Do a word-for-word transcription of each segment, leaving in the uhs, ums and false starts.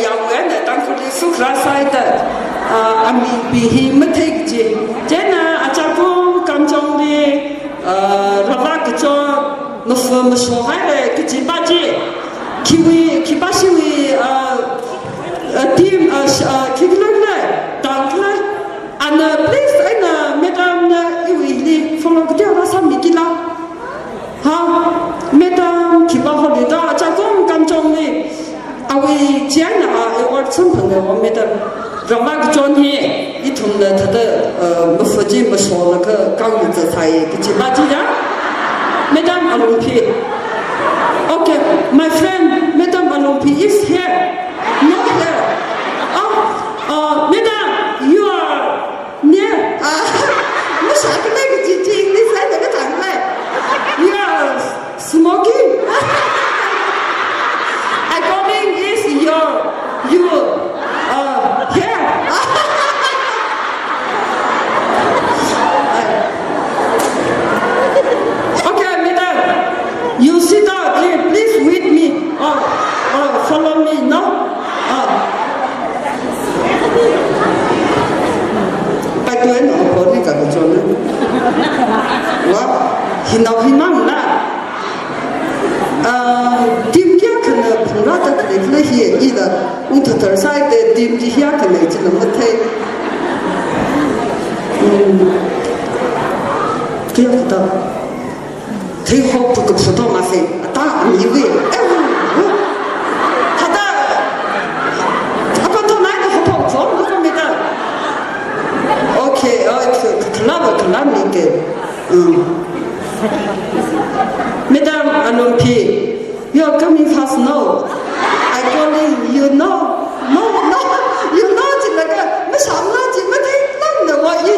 Yangwui eina Tangkhulli sukra saida, ah, aming pi hi matheiki kaji. Chieina achākum Kamjongli, ah, Rava kachon mafa mashohaira kajipa chi. Khiwui, khipāshiwui, ah, ah, team, ah, sh-, ah, khikhala, tangkhala. Ana please eina madam na iwuili follow kateola sāmikila. Ha, madam khipā holi da, achākum Kamjongli. Awui chieina a award samphangna wo madam. Rava kachon hi, ithumna thāda, uh, mafa chi masholaga kang zatsai kajipa chi ya. Madam Alungphi. Okay, my friend, Madam Alungphi is here. Not here. Oh, uh, madam, you are near. Ah, masākhalei kaji chi English eina kathākhalei. You are smoking. I calling is your, you, uh, here. Okay, madam, you sit down here, please with me. Oh, oh, follow me, no? Oh. Paituen o koni ka kachon. Wa, hinao himang na. Ah, team kayākhana phungrāda khalei khala hi ila ungthathar sāhaida team chi kayākhana chila mathei. Hmm. Kayākha ta. Thei hok tu kapshuto mase. Ata amiwui. Eh, thāda. Apa to nai to hok hok zong ko mita. Okay, oh, it's a club, club ni ke. Mm. Madam Alungphi, you are coming fast now. I calling you now. No, no, you know, jilaga, masāmla ji mathei lamna wa i.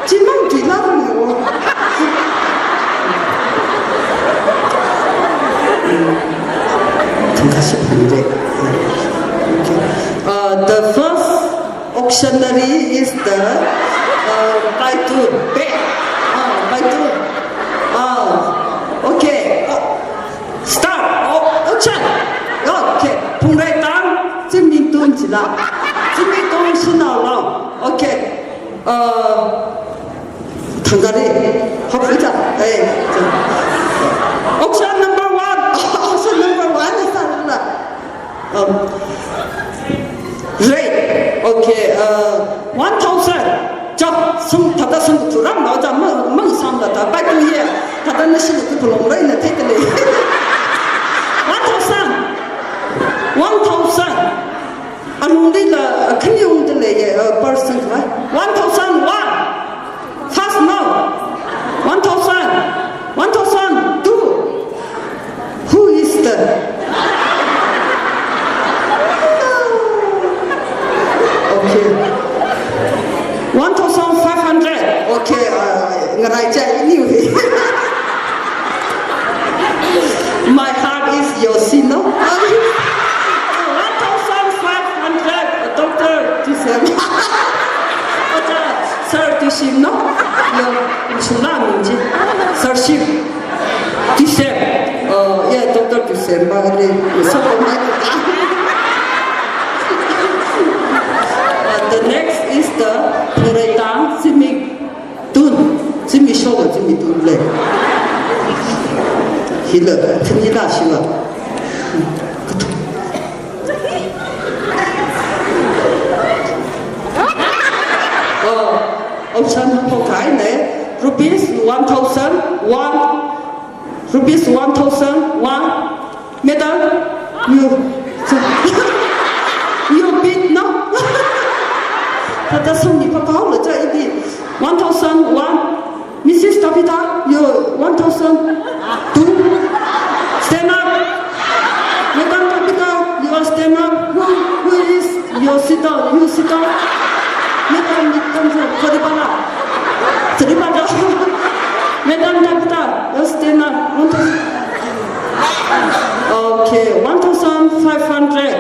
Chimang tui la rung wo. Thangkha shap hande. Okay. Uh, the first auctionary is the, uh, Paitun. Be. Uh, Paitun. Uh, okay. Uh, start. Au-, auction. Okay. Phungreitang Zimingtun jila. Zimingtun Shanao Long. Okay. Uh, thangkha ri, hop ita, eh, option number one, option number one, eh, sāla. Um, right, okay, uh, one thousand. Chao, sum, thāda sum thuram lo, chao, mang, mang sum la ta, bai tu ye, thāda na sum tu pulong rai na thei kale. One thousand, one thousand. Alungli la, uh, khani ungda lei, uh, person, right? One thousand one. Fast now. One thousand. One thousand two. Who is the? Okay. One thousand five hundred. Okay, uh, ngarai chai anyway. My heart is yours, you know? One thousand five hundred, Doctor Tusem. Oja, Sir Tusim, no? Yo, Shula Minji. Sir Shim. Tusem. Uh, yeah, Doctor Tusem, but they, so for my, uh, the next is the Phungreitang Zimik. Tun, Zimishok, Zimitun le. Hila, Thinila Shiva. Oh, option haphokhai ne, rupees one thousand one, rupees one thousand one. Madam, you, you bid, no? Thāda sum ni papao la cha idi. One thousand one. Missus Tabitha, you one thousand two. Stand up. Madam Tabitha, you are stand up. Who, who is, you sit down, you sit down. Madam, Madam, sorry, Bala. Sorry, Bala. Madam Tabitha, you stand up. One thousand. Okay, one thousand five hundred.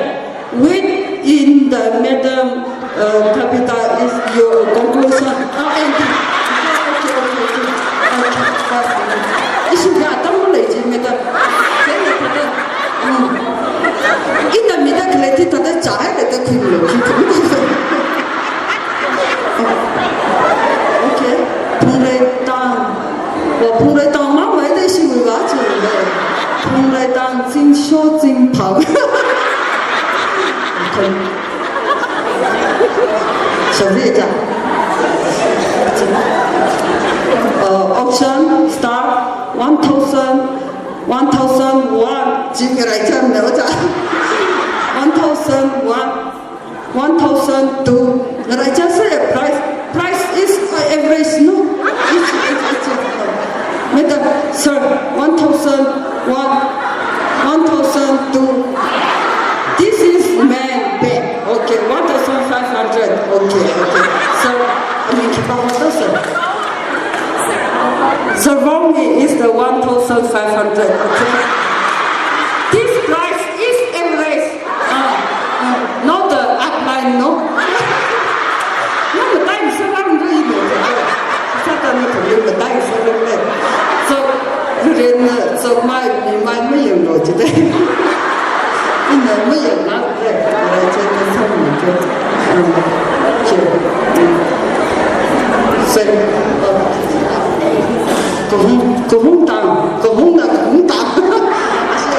Within the Madam, uh, Tabitha is your conclusion. Ah, ending. Okay, okay, okay. Okay, fast. Issue ya tam lei ji, Madam. Then, Madam. Mm. Ina mida khalei thāda chai, Sorry, ja. Uh, option star one thousand, one thousand one. Jing rai jam ne oja. One thousand one, one thousand two. Rai jam se price, price is, uh, average, no? It's, it's, it's, uh, madam, sir, one thousand one, one thousand two. This is man bed. Okay, one thousand five hundred. Okay, okay. Sir, I mean, keep on, sir. Sir, wrong is the one thousand five hundred. Okay. This price is average. Ah, ah, not the outline, no? No, but I'm so wrong, no, you know. Sir, I'm not a little, but I'm so wrong, no. So, you didn't, uh, so my, my, my, you know, today. Ina mayangla, rai jam ne sāmi ke. Um, okay. Um, so, uh, kahung, kahung tang, kahung na kahung tang.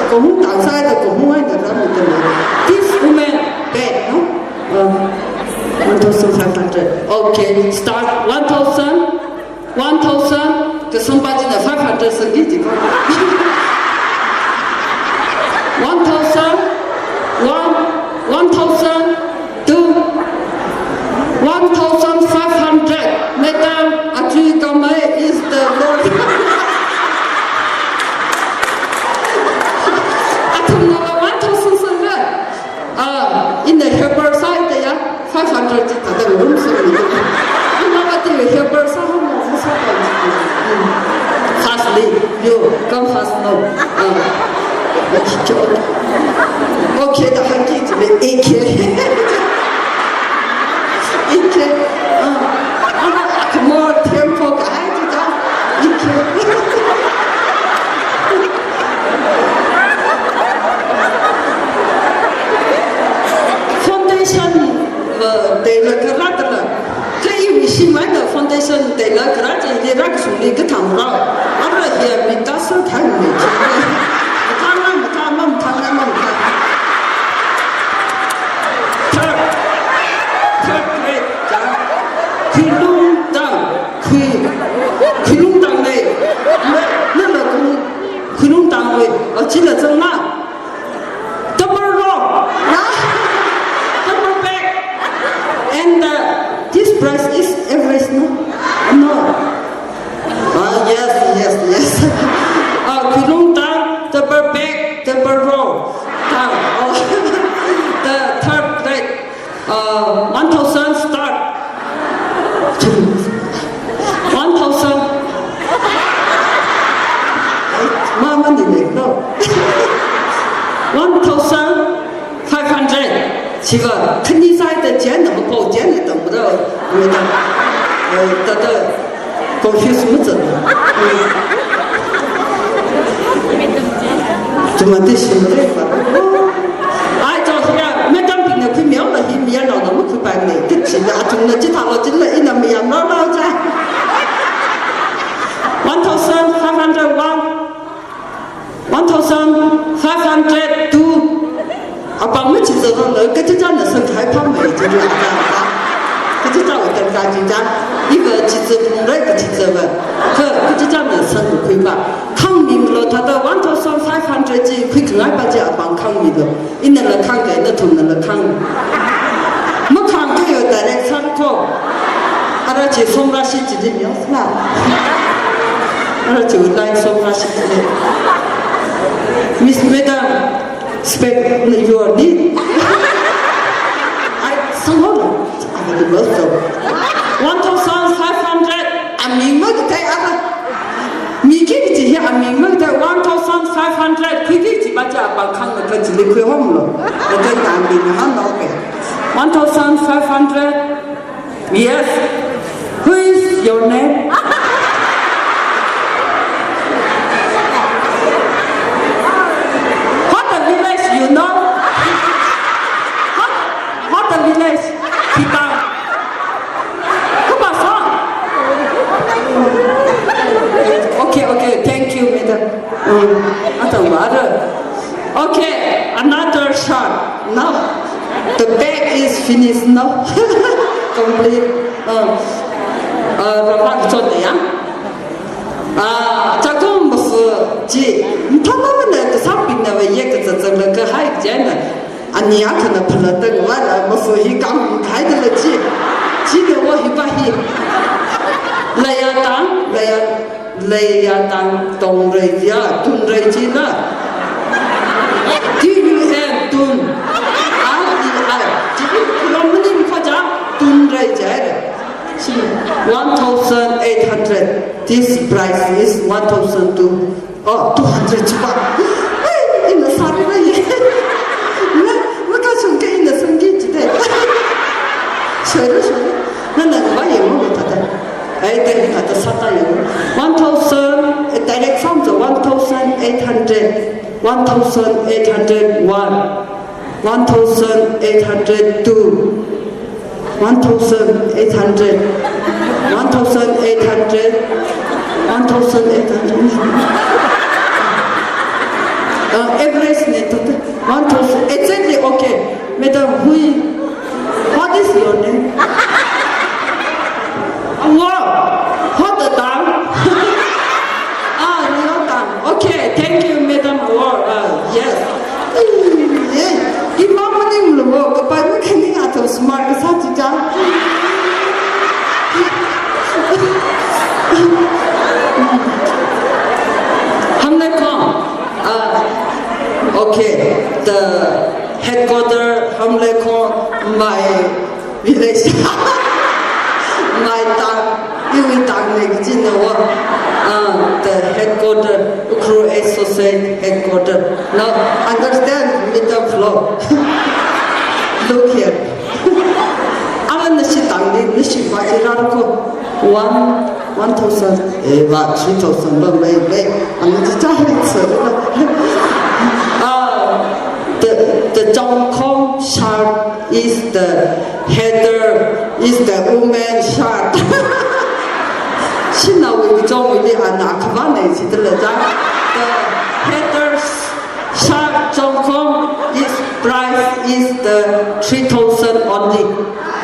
Kahung tang sai da kahung ai na ram de. This woman bed, no? Um, one thousand five hundred. Okay, start one thousand. One thousand, kasāngpa china five hundred sāki jiko. One thousand, one, one thousand, two, one thousand five hundred. Madam, Ajui Kamai is the Lord. Athumna one thousand sāra. Ah, in the helper side ya, five hundred chi thāda room sāmi. Ina mati helper sāhao mo sāda. Fastly, you come fast now. Ah. Okay, the hunky to be A K. A K. Ah, ah, more tempo, guys. Foundation, uh, teila kharā tala. Kha iwui shimān eina foundation teila kharā chi, hi rākashungli kathāmara. Ara hiya mi ta sa thang mi chi. Thang ma, thang ma, thang ma, thang. Third. Third grade, ja. Khuilung tang. Khui, khuilung tang nei. Nana, nana khuilung, khuilung tang nei. Oh, chila zangna. Double row. Na? Double bag. And, uh, this price is average, no? No. Ah, yes, yes, yes. Ah, khuilung tang, double bag, double row. Tang. Oh. The third grade. Uh, one thousand start. One thousand. Mama ni ne, no. One thousand five hundred. Chiva, khani sai ta jen na ko jen na tang da. Weda. Eh, ta ta. Confuse machān. Chumante shimre pa. Ai, to hiya, madam bingna khuimiya la hi miya la na makhuipai ne. Kichi na athumna chithālo chila ina miya la la ja. One thousand five hundred one. One thousand five hundred two. Apam machizava la, kachichāna sānghai pam mai, chila apam pa. Kachichā wa tangda chichā. Iva chizavalungra kachichāva. Kha, kachichāna sāngkakhui pa. Khangmilo thāda one thousand five hundred chi khuikhangai pa chi apam khangmilo. Ina la khangkei, nathumna la khang. Makhangkei yo direction ko. Ara chi somra shi chi di miya la. Ara chi line somra shi chi di. Miss Madam, spec your need. Ai, somehow, I will also. One thousand five hundred, aming makathei ara. Miki kichi hi aming makathei one thousand five hundred, khuiki chi pa chi apam khangna kachili khuihomlo. Laga ta aming hānlo ke. One thousand five hundred. Yes. Who is your name? What the village, you know? What, what the village? Kita. Kupa sa? Okay, okay. Thank you, madam. Mm. Atang ba ada. Okay, another shot. Now, the Finish no? Complete. Uh, uh, ramrak chot ya. Ah, chakung masu chi. Mthamana kasābingna va yekazat zanglaga hai jana. Ani akhana phalatang wala masu hi kam khai dala chi. Chi ne wa hi pa hi. Laya tang, laya Leiya tang tongrai ya, tunrai china. T U N, tun. R E I. Chi kilo maning khaja, tunrai jai. Chi one thousand eight hundred. This price is one thousand two. Oh, two hundred chipa. Hey, ina sari na ye. Na, na ka sungke ina sungke chite. Shara, shara. Na, na, ba ye mo ta ta. Ai, tadi kata sāta ya. One thousand, eh, direct sum to one thousand eight hundred, one thousand eight hundred one, one thousand eight hundred two, one thousand eight hundred, one thousand eight hundred, one thousand eight hundred. Uh, average ne, one thousand, exactly, okay. Madam, hui, what is your name? Wow, what a time. Ah, your time. Okay, thank you, Madam Award. Uh, yes. Eh, imam ni mulu, kapai mukani ato smart sa tita. Hamle ko. Uh, okay, the headquarter, Hamle ko, my village. My town, iwui town ne kajina wa. Uh, the headquarter, Ukhrul Associate headquarter. Now, understand, Madam Flo. Look here. Aman nashi town ni, nashi ba irarko. One, one thousand, eh, ba, three thousand ba, mai, mai. Aman ji cha ri tsa. Ah, the, the Chongkhom shark is the header, is the woman shark. Shina wui chong wui li ana kava ne si de le ja. The header shark Chongkhom is price is the three thousand only.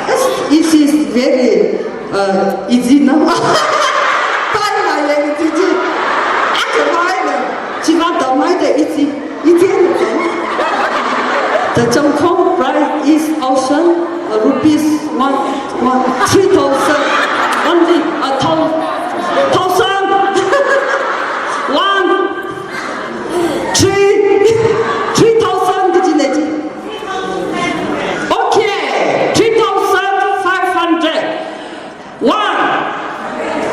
It's, it is very, uh, easy, no? Pai la ye easy ji. Aka pai la. Chiva da mai de easy. Easy ne. The Chongkhom price is thousand, uh, rupees one, one, three thousand. Only a thou-, thousand. One. Three, three thousand kaji ne ji. Okay, three thousand five hundred. One,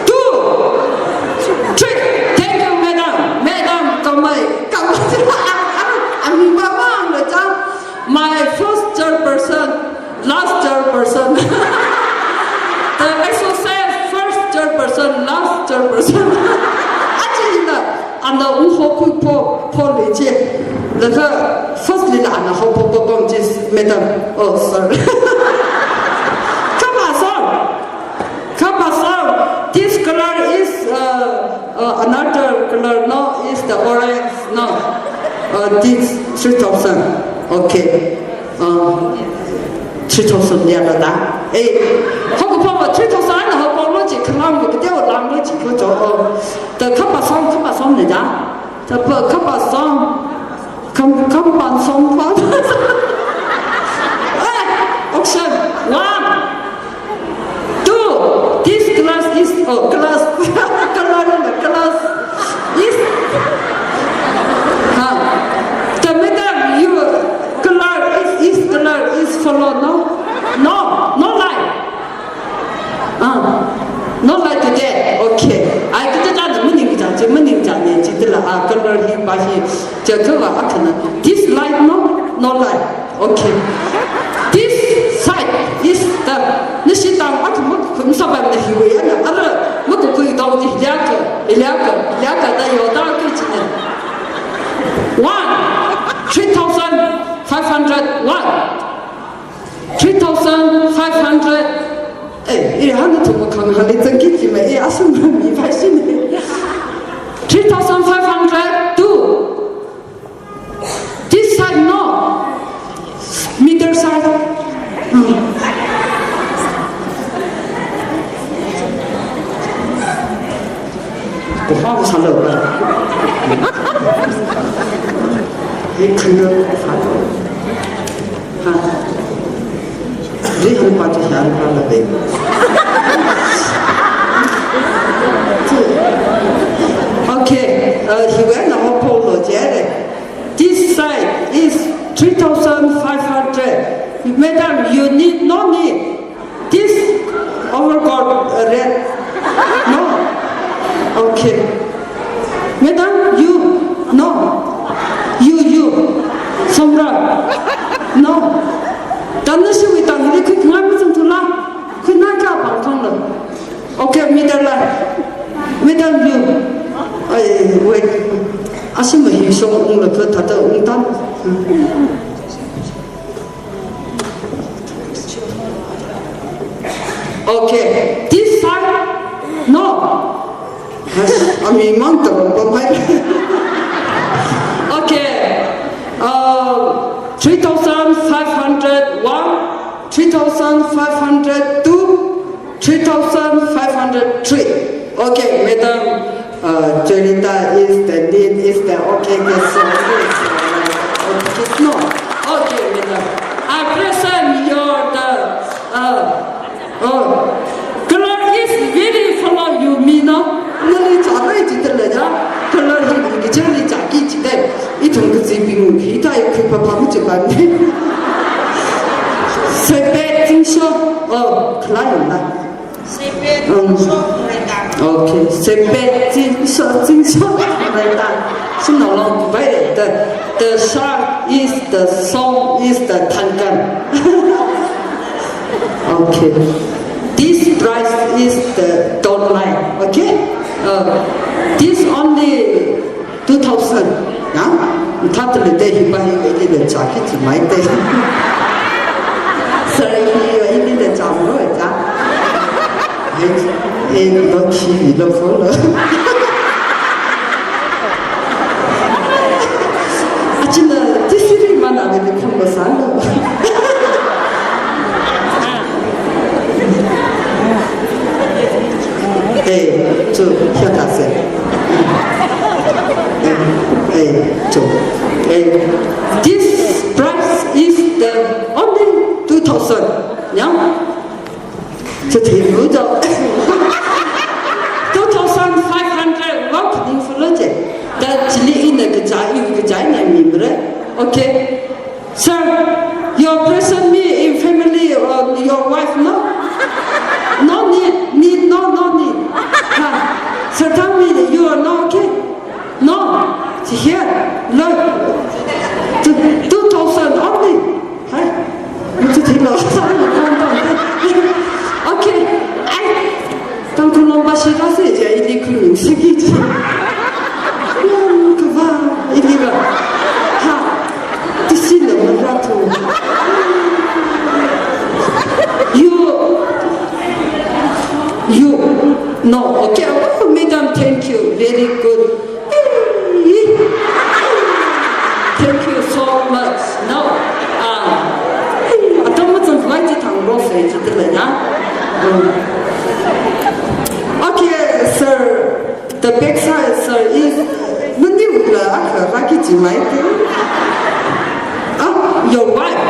two, three. Thank you, madam. Madam, kamai, kamai. Ami mama ang na chang. My first chairperson, last chairperson. The exercise first chairperson, last chairperson. Achi ina, ana uho kui po, po le che. Laga first li la ana ho po po po che, madam. Oh, sorry. Come on, sir. Kapasam, this color is, uh, uh, another color, no, is the orange, no. Uh, this three thousand. Okay. Uh, three thousand ya la da. Eh, hoko pama three thousand na hoko mo ji kalam ko te o lam lo ji ko jo. Oh, the kapasam, kapasam ne da. The pa-, kapasam. Kam, kam pan som pan. Eh, auction. One. Two. This class is, oh, class. Color, class is. Ha. The madam, you color is, is color is follow, no? No, no lie. Ah, not like today. Okay. Ai, kita jana maning jana, chi maning jana, chi tila, ah, color hi, ba hi, chi kava akhana. This light, no? No light. Okay. This side is the, nashi tang, ah, kum, kum saban na hiwui ana, ara, makukui dong ni, liaka, liaka, liaka da yo da ke chi ne. One, three thousand five hundred, one. Three thousand five hundred. Eh, eh, hana thuma khang hali zangki ki me, eh, asum mi phai shi ne. Three thousand five hundred, two. This side, no. Middle side. Hmm. Papa sālu ba. Hei khanda sālu. Ha. Ri han pa tu han pa la be. Okay, uh, hiwui eina haophoklu jire. This side is three thousand five hundred. Madam, you need, no need. This overcoat, uh, red. No? Okay. Madam, you? No. You, you. Somra? No. Tana shiwui tang hili khuingai mazangthula. Khuingai kapang thangla. Okay, middle line. Madam, you. Ai, wait. Ashi mahi shong ungla kha thāda ungtam. Okay, this side, no. Yes, amimang tabang pamai. Okay, uh, three thousand five hundred one, three thousand five hundred two, three thousand five hundred three. Okay, madam, uh, Jolita is the need, is the okay, okay, so, okay, no. Okay, madam. I present your, the, uh, oh, color is very follow you, me, no? Nali chālai chitala ja, color hi mi kichāli chāki chite. Ithum kazibing hi ta i khuipapa mu chipa ne. Seipet Zingsho, oh, khala yongla. Seipet, um, Zingsho, Reitang. Okay, Seipet Zingsho, Zingsho, Reitang. Shimna long bai de. The, the shark is, the song is the Thankan. Okay. This price is the don't lie. Okay? Uh, this only two thousand, ya? Thatle de hi ba hi ilila chāki chimai de. Sir, hi ilila chāmro ja. Hey, hey, lo khi lo follow. Achina, tisiri mana de khum ba sālu. Hey, chu, kya ta se. Hey, hey, chu. Hey, this price is the only two thousand. Yeah? Chu theilu jo. Two thousand five hundred wui khani follow je. Da chili ina kachā, i kachā ina mimre. Okay. Sir, you present me in family or your wife, no? No need, need, no, no need. Ha. Sir, tell me you are not okay. No. See here. Look. Two, two thousand only. Hi. Mutu thilo. Okay. I Tangkhul lomba shira se ja ili khuiningsiki ji. Yam kava ili va. Ha. Tisila mara tu. You. You. No. Okay. Oh, madam, thank you. Very good. Thank you so much. Now, uh, atam mazangkhavai chi thang rose chi tila ya. Mm. Okay, sir. The backside, sir, is nani ula akha raki chi mai te. Ah, your wife.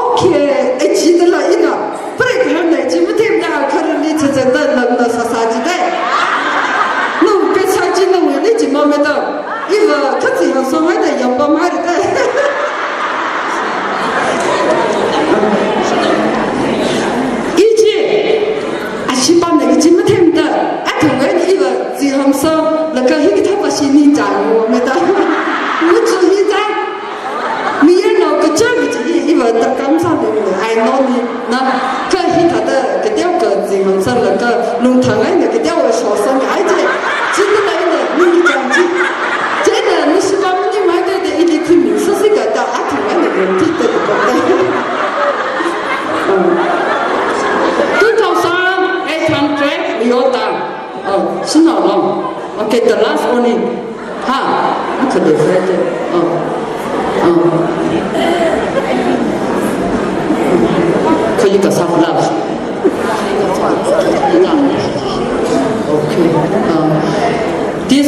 Okay, e chi tila ina. Pare kharan nai chi mathemda kharali chachangda lamda sāsā chi dai. No, pesa chi nawuili chi ma madam. Iva khatsi hansong haida yampa maida. Ichi, ashi pamna chi mathemda. Athangwui iva zi hansong laga hi kathā pashi ni chang mo madam. Muchu hi chang. Miyarnao kachāng kachi hi iva tarkam sālu, I know ni, na, kha hithāda, kateokha zi hansong laga, lungthang eina kateokha shosang ai je, chithāda eina, ni chang chi. Chieina, ni shipa mani mai de de, ili khuiningsāsi kata, athang eina yangthida de kata. Um, two thousand eight hundred, yota. Oh, sino long. Okay, the last warning. Ha, okay, the last. Oh, oh. Kali ka saf love. Okay. Um, this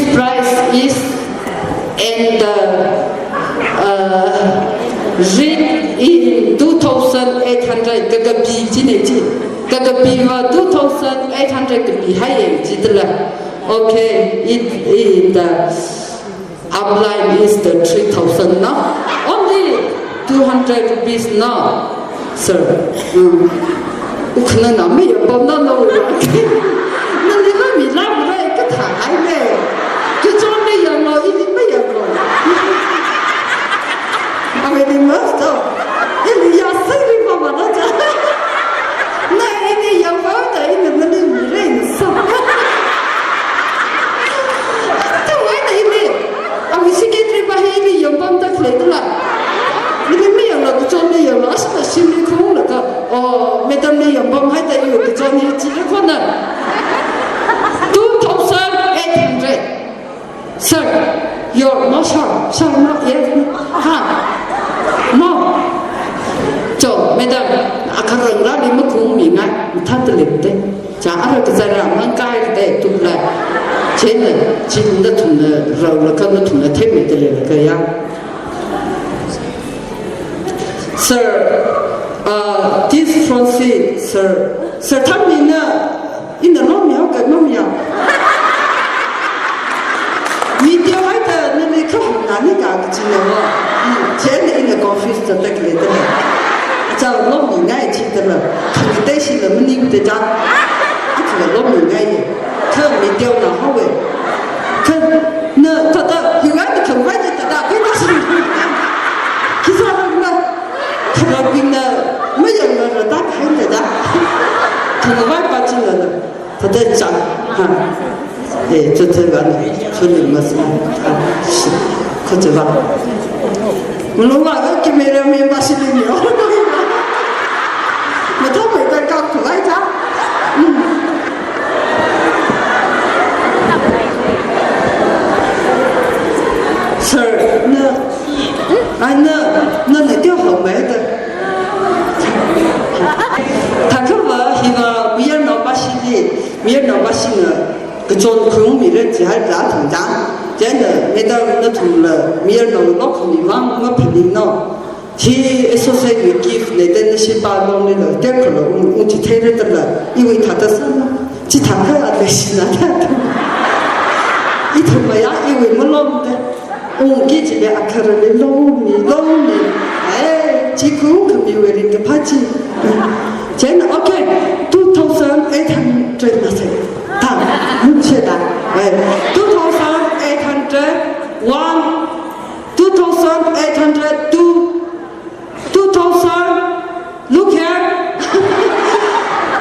eight hundred kakapi chine chi. Kakapiva two thousand eight hundred kapihaiye chithāla. Okay, it, in the upline is the three thousand, no? Only two hundred rupees, no? Sir. Mm. Ukhanana mayangpamna, no? Nali mami lamra kathā haile. Kachonli yanglo, ili mayanglo. Ameni master. Ili ya siri mama na cha. Na ini yangpamda ini nali mire ini sa. Tawai na ini. Ami secretary pa hi ili yangpamda khalei tala. Ili mayangla kachonli yangla, ashina shimli khonglaga. Oh, madam li yangpamhaida iwui kachon hi chira khona. Two thousand eight hundred. Sir, your, no, sir, sir, no, yes, no. Ha. No. So, madam, akharangrali makhungmingai, mathāda leite. Cha, ara kazara mangkaite, tuklai. Chieina, chi nathumna raolaga nathumna theimida leilaga ya. Sir, uh, this Francis, sir, sir, thamina, ina lomiya, ka lomiya. Video haida nali kahāngna ni ka kachina wa. Mm, chieina ina confuse da tak leite. Cha lomingai chithāla. Khangatei shila maningda cha. Athāla lomingai. Kha video na haowe. Kha na thāda hiwa ni khangai thāda pina shi. Kisa na. Kharabingna mayangla rāda khaida da. Khangavai pa chila. Thāda cha. Ha. Eh, chithāva, chili masa. Ha. Shi. Kachava. Malungva ka camera man pa shili ni. Mathāmeida ka khavai cha. Hmm. Sir, na, ai na, na, na teo haomeida. Thākhava hiva mayarnao pa shili, mayarnao pa shina kachon khungmira chihai pla thangda. Chieina madam nathumla mayarnao lokhamimang maphaningno. Hi associate wui gift ne, then nashi pa longlila, tekhala ung, ungchitheira tala, iwui thāda sāna, chithākha atleishina thāda. Ithum maya, iwui malomda. Ungki chibe akharali lomi, lomi. Eh, chi khungkhamiwui ringkaphā chi. Chieina, okay, two thousand eight hundred na sai. Ta, mun che da. Eh, two thousand eight hundred, one, two thousand eight hundred, two, two thousand, look here.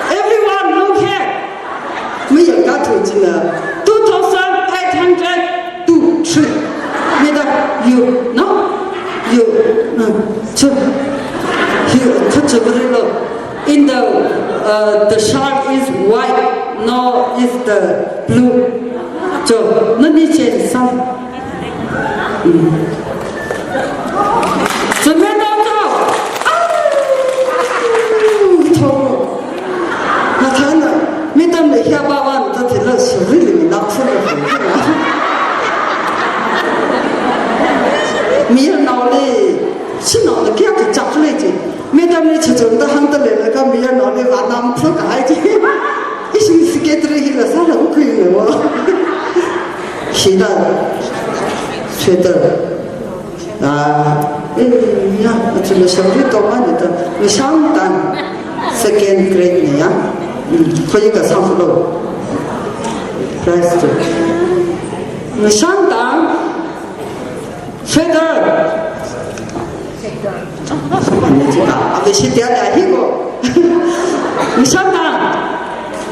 Everyone, look here. Mayangkathu china, two thousand eight hundred, two, three. Madam, you, no? You, no. Chu. You, chu, chu, very low. In the, uh, the shark is white, no, is the blue. Cho, nani chen sam. Mm. Zimei tangda. Au! Tho. Nathana, madam le hiya ba wan ta thila suri le mi nak suri le. Mayarnaoli, shanaoli kayākha chak le chi. Madam li chachon da hāngda leilaga mayarnaoli vānam phu kahai chi. Ishi secretary hila sāla ukhui le wo. Hila sweater. Ah, eh, ya, achu la shangri to ma ni to. Mashangtan second grade ni ya. Hmm, koi ka sang lo. Prize to. Mashangtan Feather. Abe shi tia tia hi ko. Mashangtan,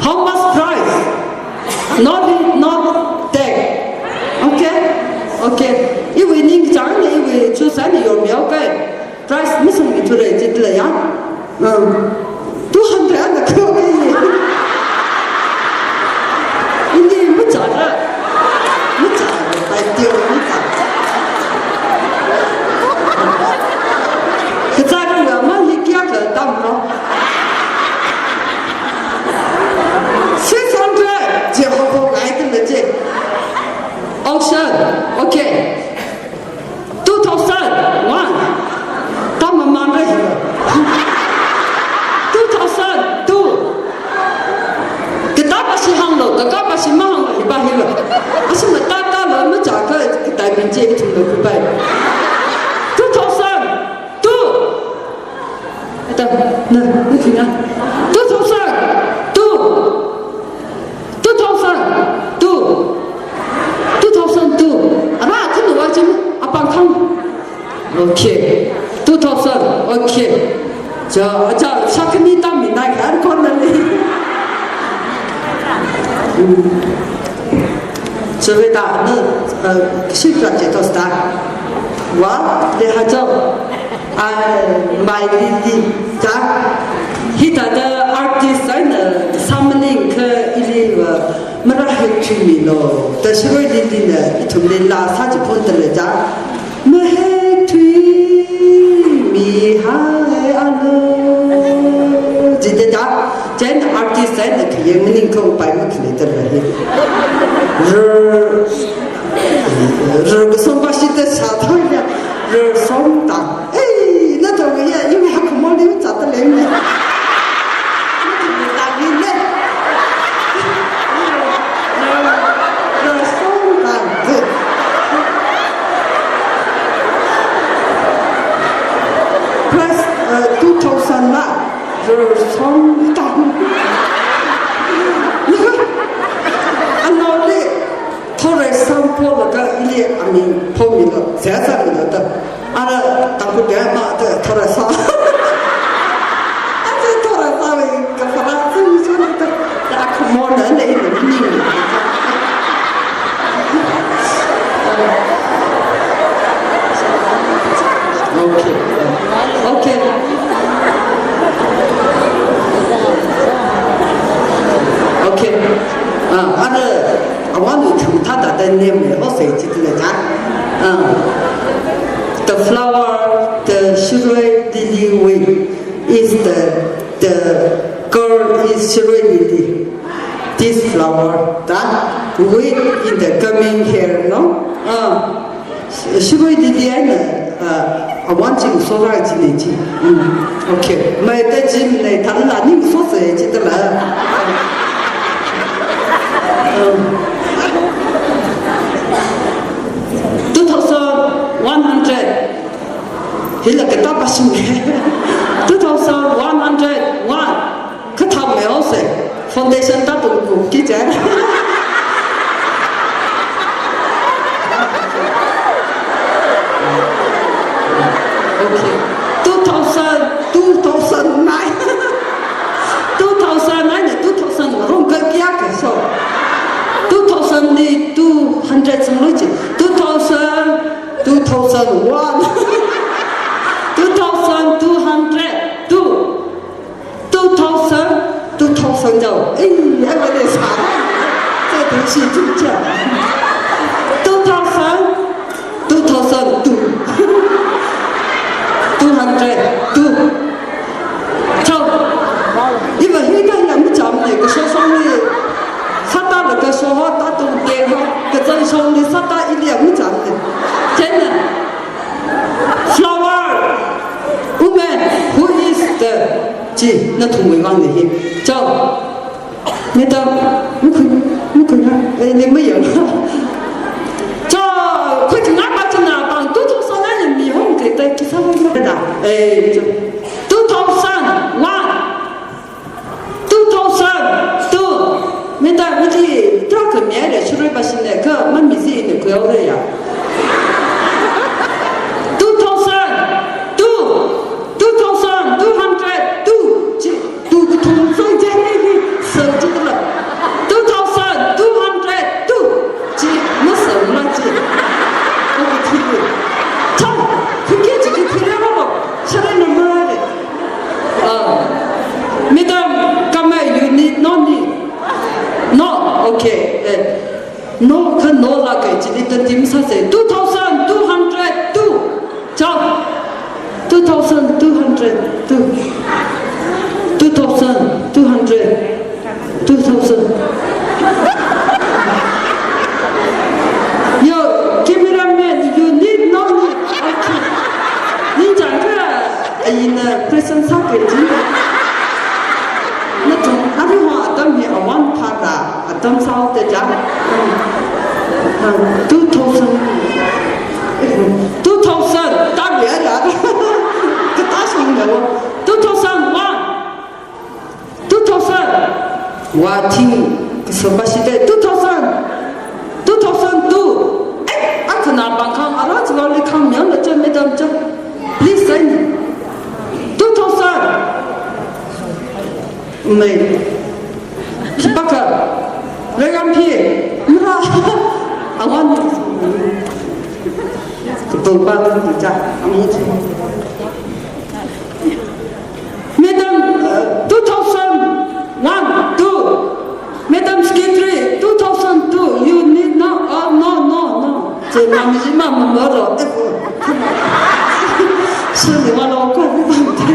how much price? Not, not take. Okay? Okay. Iwui ningchāng ni, iwui chusa ni yormi, okay? Price masāmi thura chitla ya. Um, two hundred ana kho ke ye. Indi machara. Machara, pai tio machara. Kachara la ma hi kayākha tamro. Six hundred, je ho ho ngai tu le je. Auction, okay. Two thousand one. Tama manre. Ithumna kupai. Two thousand two. Ata, na, na, na. Two thousand two. Two thousand two. Two thousand two. Ara, khanu wa jim, apāng thang. Okay. Two thousand. Okay. Cha, cha, shākhani tammi nai khan kon na ni. Hmm. Chiveda, na, uh, shipra che tosta. Wa, de hajo. Ai, mai Lily, ta. Hithāda artist eina, sāmaning kha ili va, marāhek thuimilu. Ta Shirui Lily na, ithumli laa sāchiphun tale ta. Mahek thuimihai alo. Jida ta, chieina artist eina khayang maningakha upai makhalei tale hi. Rur, rur kasompa shida sāthoya. Rur somtang. Ei, nathum ya, iwui hakkhamor li zatda leimei. Nathum tangli le. Rur somtang. Plus, uh, two thousand la. Rur somtang. Anaoli. Thore sampho laga ili aming phomilu, sāsāmilu ta. Ara Tangkhul bia ma ta thore sa. Aja thore sa wui kasāra sāmi sāmi ta. Ta khamor na le ini ni. Okay. Okay. Okay. Ah, ara Awui ningchāng thāda name le hosei chitile ta. Ah. The flower, the Shirui Lily wui is the, the girl is Shirui Lily. This flower, ta, wui in the coming here, no? Ah. Shirui Lily eina, ah, awui chi sora chi ne chi. Mm, okay. Mai ta chi ne tangla ningsose chitala. Um, two thousand one hundred. Hila kata pasung. Two thousand one hundred one. Kathā mei hosei. Foundation ta pung pung ki chai. Okay. Two thousand, two thousand nine. Two thousand nine, two thousand rung ka kya ka so. Two thousand ni two hundred sanglu chi. Two thousand, two thousand one. Two thousand two hundred two. Two thousand, two thousand jao. Ei, ai ba de sa. Zai de shi zhu jia. Two thousand, two thousand two. Two hundred two. Chao. Iva hi ka ya mu jam ne, kasho shong ni. Sāda la kasho ho, ta tung te ho. Kazang shong ni sāda ili ya mu jam ne. Chieina. Flower, woman, who is the, chi, nathumwui vang ni hi. Chao. Madam, mukhu, mukhu na, eh, ni mayang. Chao, khuiching apa china pang, two thousand nine mi hong ke tai kisa hong na da. Eh, chao. Two thousand one. Two thousand two. Mita miti truck mi ai le Shirui basin le ka ma mi zi ni kuyo le ya. Two thousand two. Two thousand two hundred two. Chi, two, two thousand jai ni ni. So chi la. Two thousand two hundred two. Chi, ma so ma chi. Okay, chi. Chao, kuki chi ki kire mo. Shirui number le. Ah. Madam, kamai, you need, no need. No, okay. Eh. No, ka no la kai, chili ta tim sa se. Two thousand two hundred two. Chao. Two thousand two hundred two. Two thousand two hundred. Two thousand. Yo, cameraman, you need no need. Okay. Ning chang ka, ai na present sa ke ji. Nathum, aruihon atam hi awui phāda, atam sao te ja. Hmm. Hmm. Two thousand. Two thousand, tabi ada. Kata sung na wo. Two thousand one. Two thousand. Wa ting, kaso ba shi de. Two thousand. Two thousand two. Eh, akana bang kang, ara chwa li kang yang na cha madam cha. Please sign. Two thousand. Mei. Khipākha. Regan phi. Mra. Awan. Kutung pa cha. Amun. Madam, uh, two thousand one, two. Madam Secretary, two thousand two. You need no, uh, no, no, no. Che mami ji ma ma ma ro. Eh, oh. Sir ni wa lo ko ni bang te.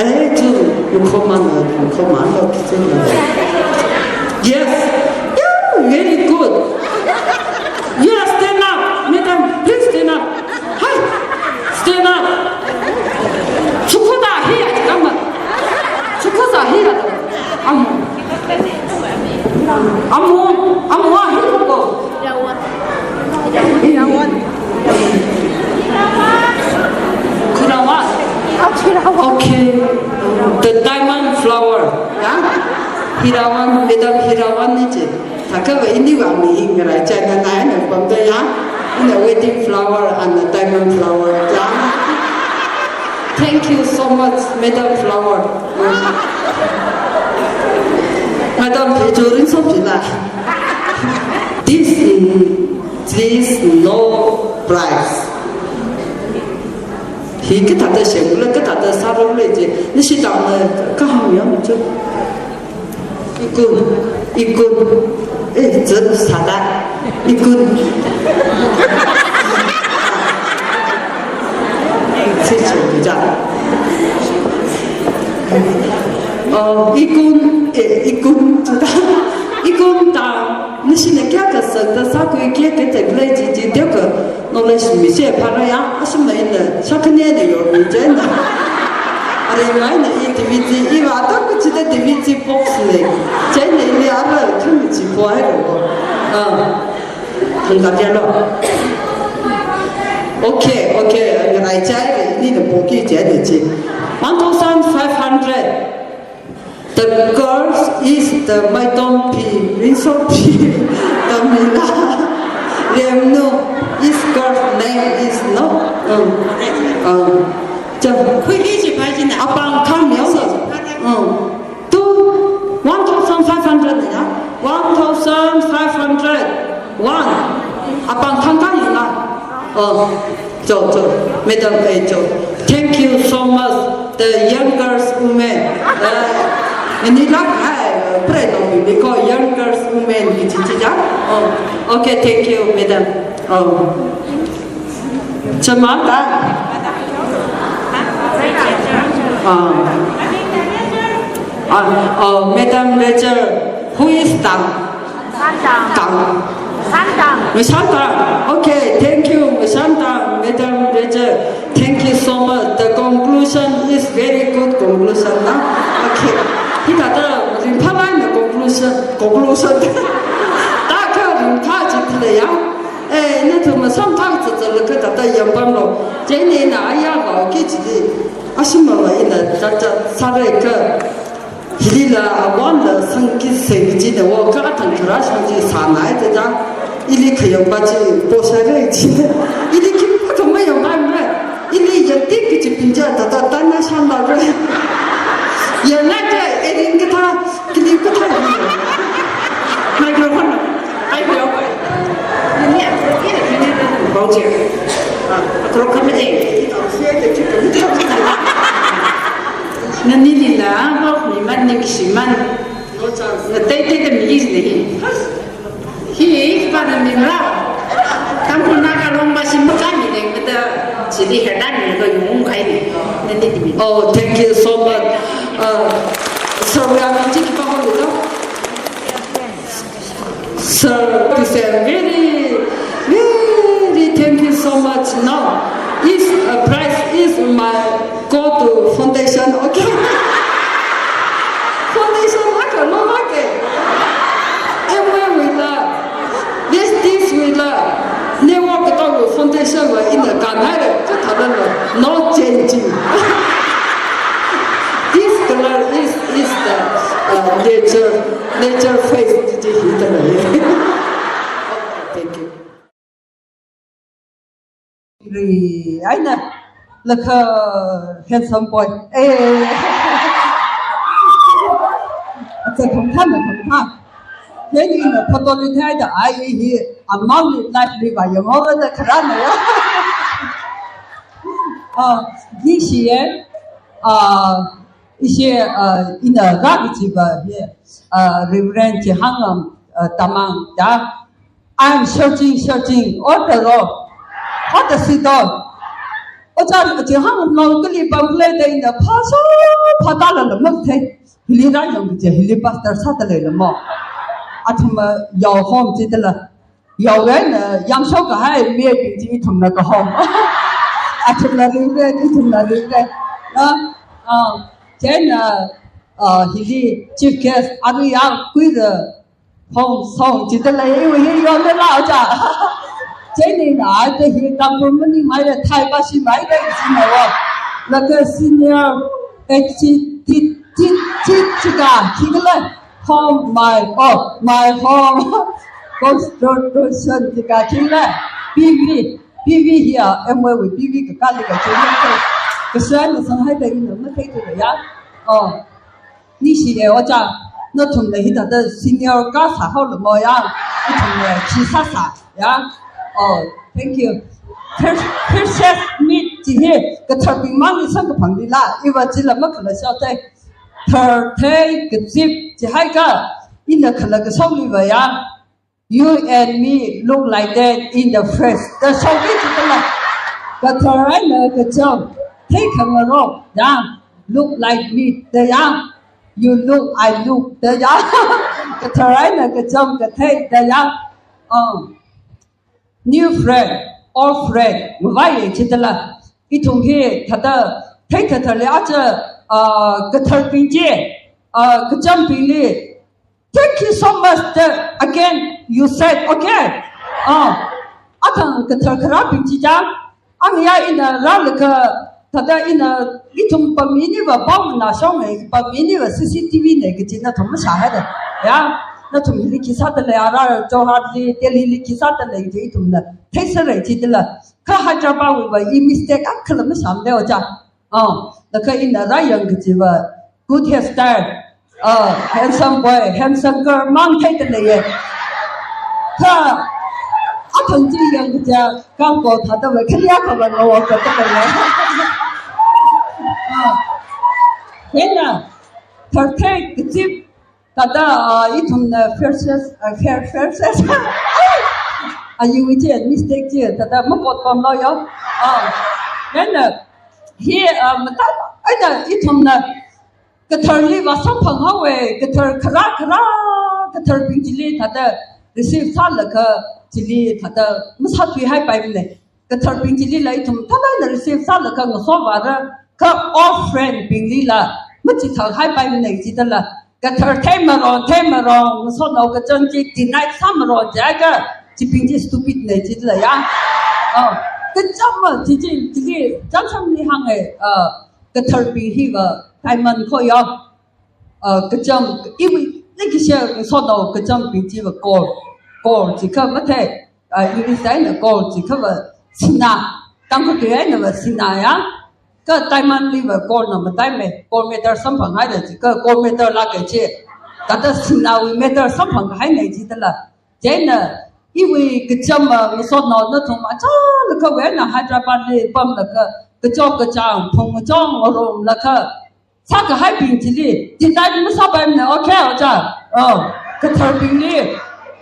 Eh, chu, you come on, you come on, lo ki chu na. Yes. Yeah, very good. Yeah, stand up, madam. Please stand up. Hi. Stand up. Chukhuda hi ya kama. Chukhuda hi ya. Amu. Amu. Amu hi ko. Khirawan. Okay. The diamond flower. Yeah? Khirawan, madam Khirawan ni je. Thākha va ini va mi hing ngarai chai na nai na pam da ya. In a wedding flower and a diamond flower. Yeah. Thank you so much, Madam Flower. Madam, phe churin sop jila. This, this no price. Hi kathāda shemla, kathāda sārumla je. Nishi tamna kahāng yang chu. Ikun, ikun, eh, zat sāda, ikun. Chichi ja. Oh, ikun, eh, ikun, tuda. Ikun ta, nishina kayākha sāda sākhui kayākha teklei chichi teka. Knowledge mi che phara ya, asumna ina, shakane ne yor mi che na. Are mai na i T V C, i va ta ku chi da T V C box ne. Che ne ni ara chun chi po ai ro. Ah. Hangga pya lo. Okay, okay, ngarai chai ni ne poki che ne chi. One thousand five hundred. The girls is the Maitom P, Rinso P, the Mila. Remnu is girl's name is no. Um, um, jam. Khuili chi pa chi na. Apāng thang yao na. Um, two, one thousand five hundred na. One thousand five hundred. One. Apāng thang thang yao na. Oh. Cho, cho, madam, eh, cho. Thank you so much, the young girls, women. Uh, and you like, uh, pray no, we call young girls, women, chi, chi, ja? Oh, okay, thank you, madam. Oh. Chamata. Ah. Ah, oh, Madam Rachel, who is Tang? Santang. Tang. Santang. Miss Santang. Okay, thank you, Miss Santang, Madam Rachel. Thank you so much. The conclusion is very good conclusion, na? Okay. Hithāda ringphālāk eina conclusion, conclusion. Thākha ringphā chi thālei ya. Eh, nathum masāmthak zatzalaga thāda yangpamlu. Chieina ina ayā vāki chili. Ashimava ina chāchā sārai kha. Hilila awonla sangki sengki china wo kathang kharā shang chi sānai te da. Ili khayang pa chi posārai china. Ili khipākha mayangpaimara. Ili yangtik kachi pinja thāda thāna shang lākra. Yangna ka erin kathā, kili kathā. Microphone. Ai, yo. Ni a, ni a, ni a, ni a. Bauchi. Ah, akrok kami eh. Nanilila, bok mi man ning shi man. Ngateiteida mi is ne hi. Hi, pa na mi mara. Tangkhul Naga Long ba shi maka mi ne, mata chili herdan mi ko yung khai ni. Nani di mi. Oh, thank you so much. Uh, Sir, we are going to keep on with Sir, this is very, very thank you so much. Now, is, uh, prize is my go to foundation, okay? Foundation, okay, no, okay. Amway with love. This, this with love. Network Sāva ina kanhaira, kathāda no, no changing. This color is, is the, uh, nature, nature face, ji hi tana ye. Thank you. Ri, aina, laka handsome boy. Eh. Acha kham khan, kham khan. Then in the photo li thāda, ai hi, amount li life li va yang over the kharana ya. Ah, this year, ah, ishi, ah, in the rag jiva here, ah, Reverend Chihangam, ah, Tamang, ya. I'm searching, searching all the road. All the city. Ocha, Chihangam long kali bang play the in the past, oh, phatala la mak the. Hili rayang je, hili pastor sāda leilamo. Athum, uh, yao home jidala. Yao wen, uh, yamshok kahai me ji ithumna ka home. Athumna ringre, ithumna ringre. Uh, uh, then, uh, uh, hili chief guest, anu yang kui the home song jidala, iwa hi yonda la cha. Chieina, ate hi Tangkhul maningmei le, Thai ba shimei le, shimei wa. Laga senior, eh, chi, chi, chi, chi, chika, chikala. Home, my, oh, my home. Construction, chika, chikala. P V, P V here, M Y with P V kakali ka chikala. Kashan na sang hai da ina, mathei tu ya. Oh. Ningshi e ocha, nathumna hithāda senior ka sāhaolamo ya, nathumna khi sāsa ya. Oh, thank you. Pre-, precious meat ji hi, katharbing mangli samkaphang lila, iva jila makhala shaothei. Tharthei kazip ji haika, ina khala kashaoliva ya. You and me look like that in the flesh. The shongki chitala. Kathar eina kacham. Thei khangarok. Ya. Look like me. The ya. You look, I look. The ya. Kathar eina kacham kathei. The ya. Um. New friend, old friend. Mavai chitala. Ithum hi thāda. Thei thāda le acha. Uh, katharbing ji. Uh, kachambingli. Thank you so much. The, again, you said, okay. Ah, athang kathar kharabing chi chang. Ang ya ina rālaga, thāda ina ithum paminiva pamna shong e, paminiva C C T V ne kaji nathum mashāhaida. Ya, nathum hili khi sāda lei, ara Jorhat li, Delhi li khi sāda lei ji ithumna. Theiserra jidala. Kha Hyderabad wuiva i mistake akhala mashāmada ocha. Ah, laga ina rāyang kajiva, good hairstyle. Ah, handsome boy, handsome girl, mang theida leiye. Kha, athang chi yang kaja, kangko thāda va, khali akhava ngawa kathāda leiye. Ah, hina, tharthei kazip, thāda, ah, ithumna fair sex, ah, fair, fair sex. Ayu chi, mistake chi, thāda makot pamlo yo. Ah, hina, hi, ah, mata, aina ithumna katharli va samphang haowe, kathar khara khara, katharbing chili thāda receive sālaga chili thāda masāthuihaipaimane. Katharbing chilila ithum thāda receive sālaga ngasovāra, kha old friend binglila machithāhaipaimane jidala. Kathar theimaron, theimaron, ngasotnao kachang chi deny sāmaron jiakha, chibing chi stupid ne jidala ya. Oh, kacham ma, chi chi, chi chi, chānsam ni hānge, ah, katharbing hiva diamond kho ya. Uh, kacham, iwi, niki share ngasotnao kachambing chiva gold, gold jikha mathei, uh, English eina gold jikhava sinā, Tangkhul tui einava sinā ya. Kha diamond liva gold na mataime, gold medal samphanghaida jikha gold medal lāka chi. Thāda sināwui medal samphanghaine jidala. Chieina, iwi kacham, uh, ngasotnao nathum achālakhawui eina Hyderabad li pamlaga, kachok kachāng, phung kachong ngarumlaga, sākahaibing chili, deny masāpaimane, okay, ocha. Oh, katharbingli,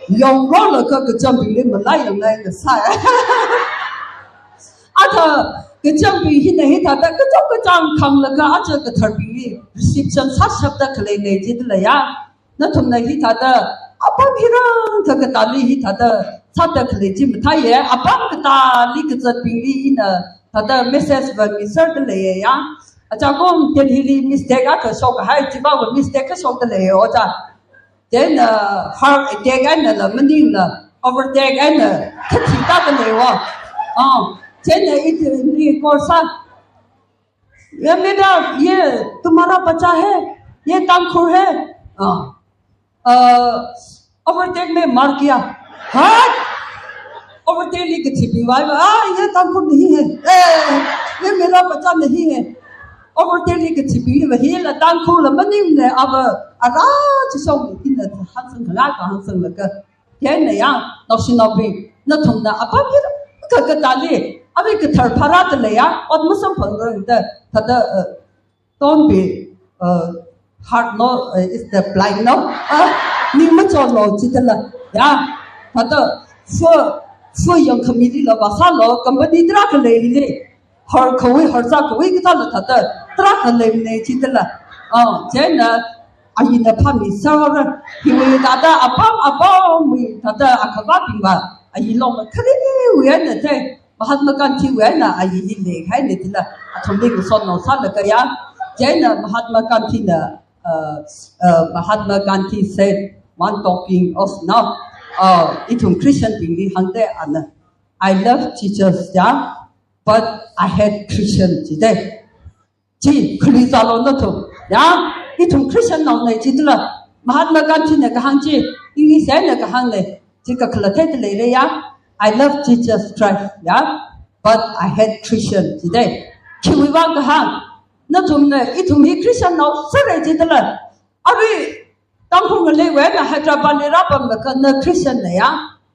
yongrolaga kachambingli, malai yongnai na sā. Athā, kachambing hina hithāda, kachok kachāng khanglaga, acha katharbingli, reception sāshapda khaleine jidala ya. Nathumna hithāda, apam hirang thākatali hithāda, sāda khalei chi mathāye, apam katali kazatbingli ina, thāda message va miserda leiye ya. Achakum Delhi li mistake akha shokhai, chiva va mistake kha shokda leiye ocha. Then, uh, heart attack einala, maningla, overtake eina, kathi tāda leiwo. Ah, chieina ithumli call sā. "ये मेरा, ये तुम्हारा बच्चा है, ये तांगखुर है।" Ah. "अ, overtake में मार किया।" हाँ? Overtake li kathibing vai, "आ, ये तांगखुर नहीं है। ए, ये मेरा बच्चा नहीं है।" Overtake li kathibing vai, hila Tangkhul la maningmana, ava ara chi song ina hāngsang kala ka hāngsanglaga. Chieina ya, naoshinaobing, nathumna apam hi ka katali, avi kathar phara da leiya, ot masamphang rang da, thāda, uh, don't be, uh, hard no, uh, is the blind no, uh, ning machonlo chidala, ya, thāda, so, so yangkhamili la vāsālo, company tarākha leili, har kawui, har zā kawui kathāla thāda, tarākha leimana chidala, uh, chieina, ayina phāmi sāra, hiwui thāda, apam, apamwui thāda, akhavābing va, ayi longla khariwui eina thei, Mahatma Gandhi wui eina ayi hi leikahaina chila, athumli ngasotnao sālaga ya. Chieina Mahatma Gandhi na, uh, uh, Mahatma Gandhi said one talking of now, uh, ithum Christian bingli hāngda ana, "I love Jesus, yeah, but I hate Christian," jida. Chi, khali zālo nathum. Ya, ithum Christian naona chidala. Mahatma Gandhi na kahāng chi, English eina kahāngna. Chi kakhalatei da leira ya. "I love Jesus Christ, ya, but I hate Christian," jida. Khiwui vang kahāng. Nathumna, ithum hi Christian nao sāra chidala. Arui, Tangkhul ngaleiwui eina Hyderabad li rāpamlaga na Christian na ya,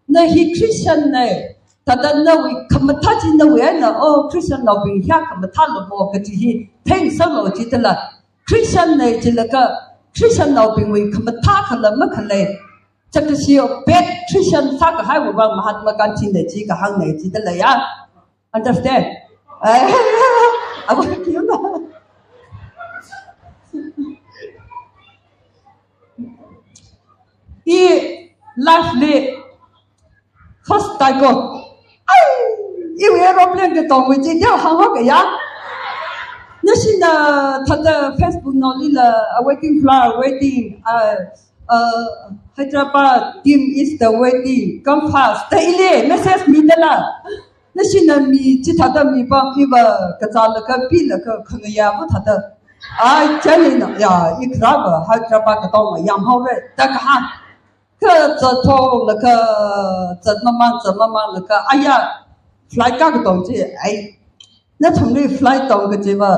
na hi Christian na, thāda nawui khamathā chi nawui eina, oh, Christian naobing hiya khamathālo mo kaji hi thengsanglo chidala. Christian na jilaga, Christian naobingwui khamathā khala makhalei. Chakashi bad Christian sākahaiwui vang Mahatma Gandhi na chi kahāngna chidala ya. Understand? Eh, apa kira? I life li first time ko. Ai, iwui aeroplane katongwui chi dia hānghaoka ya. Nashina thāda Facebook naolila, uh, waiting flight, waiting, uh, uh, Hyderabad team is the waiting, come fast. Da ili message midala. Nashina mi chithāda mipam iva kazālaga pilaga khangayā va thāda. Ai, chieina, ya, i kharā va Hyderabad katong yamhaora da kahāng. Kha zatthoklaga, zatmamān, zatmamānlaga, aya, flight ka katong chi, ai, nathumli flight tong kaji va,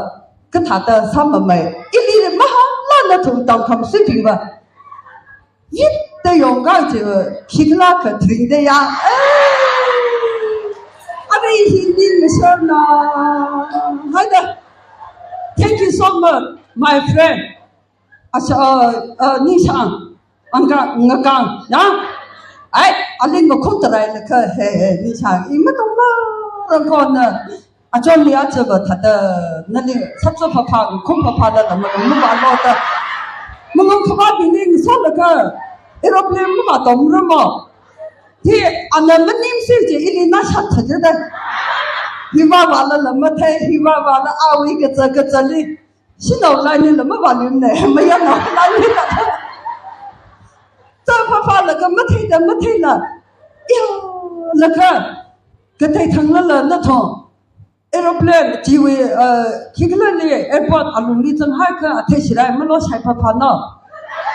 kathāda sāmamei. Ili mahāngla nathum tongkhamshuibing va. Yit da yongka chi va, khikhala kha tring da ya. Eh. Arui hi ning mashar na. Haida. Thank you so much, my friend. Asha, uh, uh, Nishang, angka, ngakang, ya? Ai, aling ngakhum tarai laga, he, he, Nishang, i matongla, rangkon na, achon li achava thāda, nali, sapsa phapha, ngakhum phapha la, la, mangam mavālo da. Mangam khavābingli ngasolaga, aeroplane mavātomra mo. Hi, ana maningsi chi, ili na shat thaja da. Hi vāvāla, la mathei, hi vāvāla, awui kazā, kazāli. Shanao laini la mavālumna, mayarnao laini la. Zā phapha laga matheida matheila. Iya, laga. Kathei thangla la nathong. Aeroplane, chiwui, uh, khikhalali airport alungli zanghaikha athei shirai malo shai phapha no.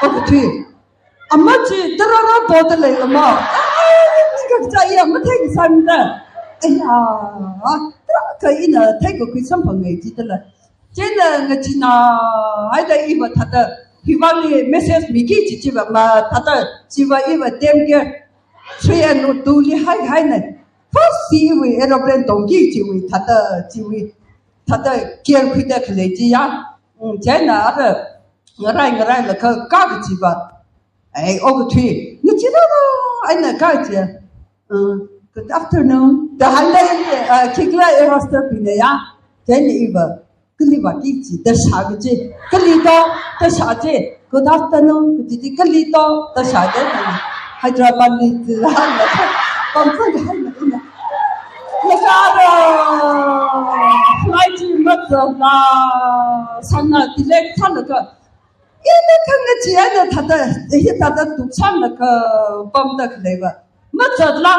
Okathui. Ama chi tarara poda leilama. Ai, ni kakcha iya mathei kasāmida. Aya, tarākha ina theikakhui samphangai chidala. Chieina ngachina, haida iva thāda, hivāli message miki chi chiva ma thāda, chiva iva dem gear three and two li hai haina. First chiwui aeroplane tongki chiwui thāda, chiwui thāda gear khuida khalei chi ya. Mm, chieina ara ngarai ngarai laga ka kachiva. Ai, okathui. Ngachirara, eina kachi. Uh, "Good afternoon." Da hānda, uh, khikhala air hostess bingna ya. Chieina iva, "Kali vāki?" chi, da shāki chi. "Kali to?" da shā chi. "Good afternoon," kaji chi, "Kali to?" da shā chi. Hyderabad li chi la, la, pamsang haina ina. Laga ara, flight chi mazatla, sāna delay sālaga. Ina khangachi eina thāda, hi thāda tuksanglaga pamda khaleiva. Mazatla,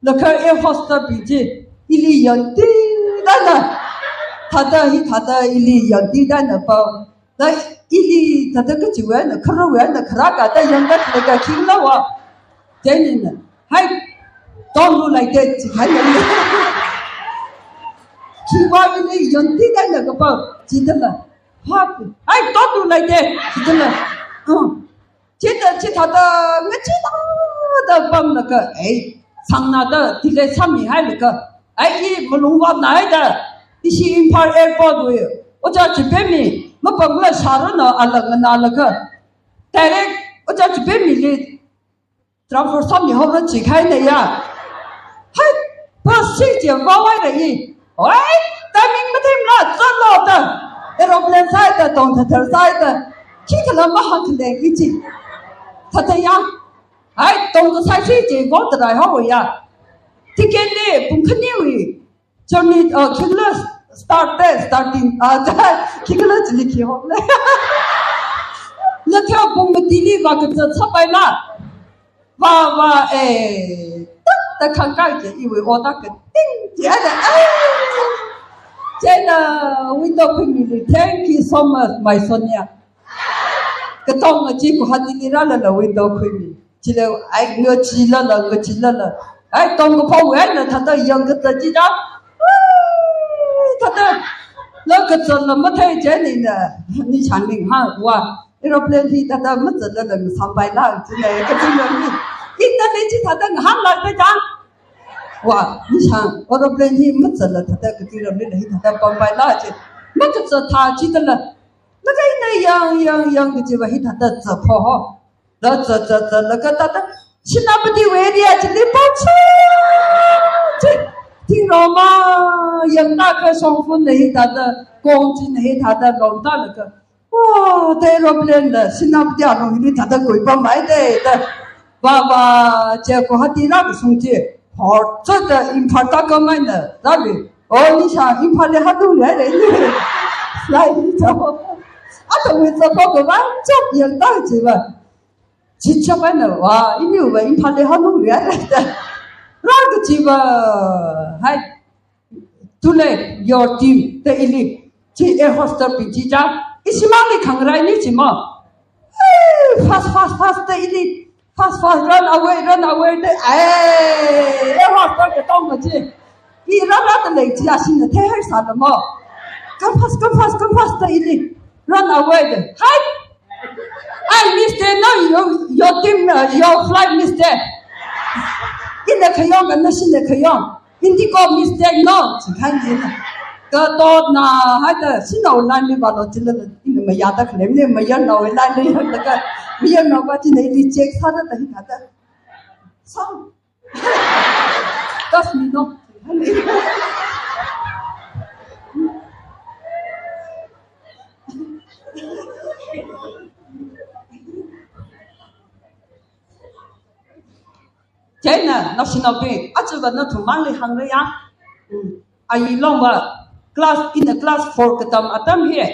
laga air hostess bing chi, ili yangtida eina, thāda hithāda ili yangtida eina pao. Da ili thāda kachiwui eina, khararwui eina, kharā kathā yangda khalei kakhingla wa. Chieina, "Hey, don't do like that," chi kahai yangda. Chiwui eina ili yangtida eina kapao, chithāla. "Hey, don't do like that," chithāla. Uh. Chithā, chithāda, ngachee thāda pamlaga, ei, sāngnada, thili sāmihailaga, ei, i malung vātnāhaida, ishi Imphal Airport wui, Ojā Chipemmi, mapangla sharana ala nganālaga, direct, Ojā Chipemmili, transfer sāmihaora chi kahaina ya. Hai, bus chi chi vāhaira i. Oi, timing matheimala, zatlo da. Aeroplane sāhaida, tong thathar sāhaida. Khikhala mahāngkhalei i chi. Thāda ya. Hai, tong kasā chi chi vātharai haowa ya. Ticket li pung khaniwui. Journey, uh, khikhala start te, starting, uh, khikhala chili khi hop le. Lathea pung matili vākazat sāpaila. Vā, vā, eh, tak, tak khangkai je, iwui ot kating je, ada, eh. Chieina, window khuimili, "Thank you so much, my Sonia." Katonga chi Guwahatili rālala window khuimi. Chili, ai, ngacheelala, ngacheelala. Ai, tongkaphāwui eina thāda yangkazat chida. Ai, thāda, la kazatla mathei chieina, nishān ning ha, wa. Aeroplane hi thāda mazatlala ngasāmpaila, chieina, kachiramli. Ina le chi thāda ngahānlākta chang. Wa, nishān, aeroplane hi mazatla thāda kachiramli la hithāda pampaila chi. Makazat thā chithāla. Laga ina yang, yang, yang kachiva hithāda zatpho ho. La zat, zat, zatlaga thāda, Senapatiwui area chili pao chi, chi, thingrong ma, yangda kha shongfun na hithāda, kong china hithāda, longda laga. Oh, da aeroplane la, Senapati alung hili thāda kuipamhaida, da. Vā, vā, chi Guwahati rākashung chi. Hor, chithāda Imphal tākam eina, rāli. Oh, nishān, Imphalli hanung leira, ni. Fly hi chao. Athumwui chapao kavā, chap yangda chiva. Chichap eina, wa, iniva Imphalli hanung leira, da. Rākachiva, hai. Too late, your team, da ili. Chi air hostess bing chi chang. Ishimangli khangarai ni chi mo. Hey, fast, fast, fast, da ili. Fast, fast, run away, run away, da. Ai, air hostess katonga chi. I rārada lei chi ashina theihaisāla mo. Come fast, come fast, come fast, da ili. Run away, da. Hai! I mistake, no, your, your team, uh, your flight mistake. Ina khayong, nashina khayong. Indigo mistake, no, chi kahai ni. Katotna, haida, sina online li vālo chila, ina mayāda khalei, ina mayarnaowui line li yanglaga, mayarnaova china ili check sāda da hithāda. Song. Kas mi no. Chieina, naoshinaobing, aja va nathum mangli hāngra ya. Mm. Ayi longva, class, ina class four katam atam hi.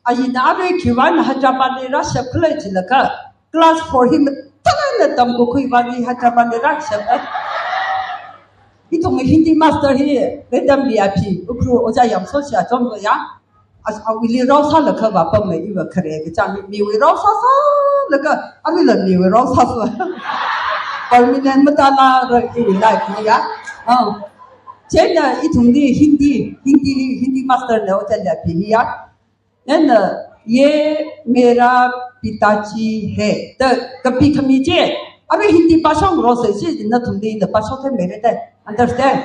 Ayina arui khiwui vang Hyderabad li rāshap khala jilaga, class four hi mathālāk tamkakhui vāli Hyderabad li rāshap. Ithum Hindi master hi, Madam V I P, Ukhrul Ojā Yamsoshi achon va ya. As, awuili rao sālaga va pamma iva khare kachang miwui rao sāsālaga, aruila miwui rao sāsā. Permanent matālākra iwui life hi ya. Ah. Chieina ithumli Hindi, Hindi, Hindi master na Ojā V I P hi ya. Nana, "ये मेरा पिताजी है" da kapi khami chi, arui Hindi pāshongrose chi, nathumli ina pāshok theimeira da. Understand?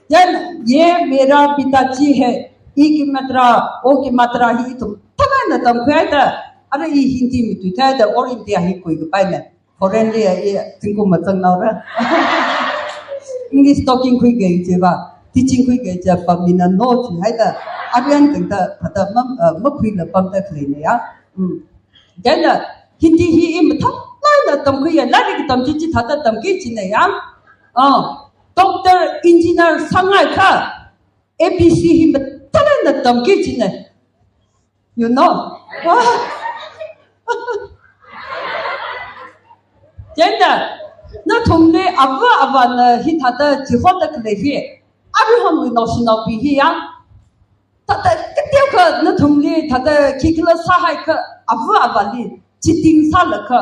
Then, "ये मेरा पिताजी है", ई की मात्रा, ओ की मात्रा hi ithum thālāk eina tamkhuihaida, arui i Hindi matuithāda, All India hi khuikapaina. Foreign li i zingkum mazangnaora. English talking khuikahai chiva, teaching khuikahai chiva, pamina no chihaida, aruiwui eina tangda, thāda mam, uh, makhuila pamda khaleina ya. Mm. Then, uh, Hindi hi i mathālāk eina tamkhuiya, lairik tamki chi thāda tamki china ya. Uh, doctor, engineer sāngaikha, A B C hi mathālāk eina tamki china. You know? Chieina, Nathumli ava avāna hithāda chihoda khalei hi, aruihonwui naoshinaobing hi ya. Thāda kateokha nathumli thāda khikhala sāhaikha, ava avāli cheating sālaga,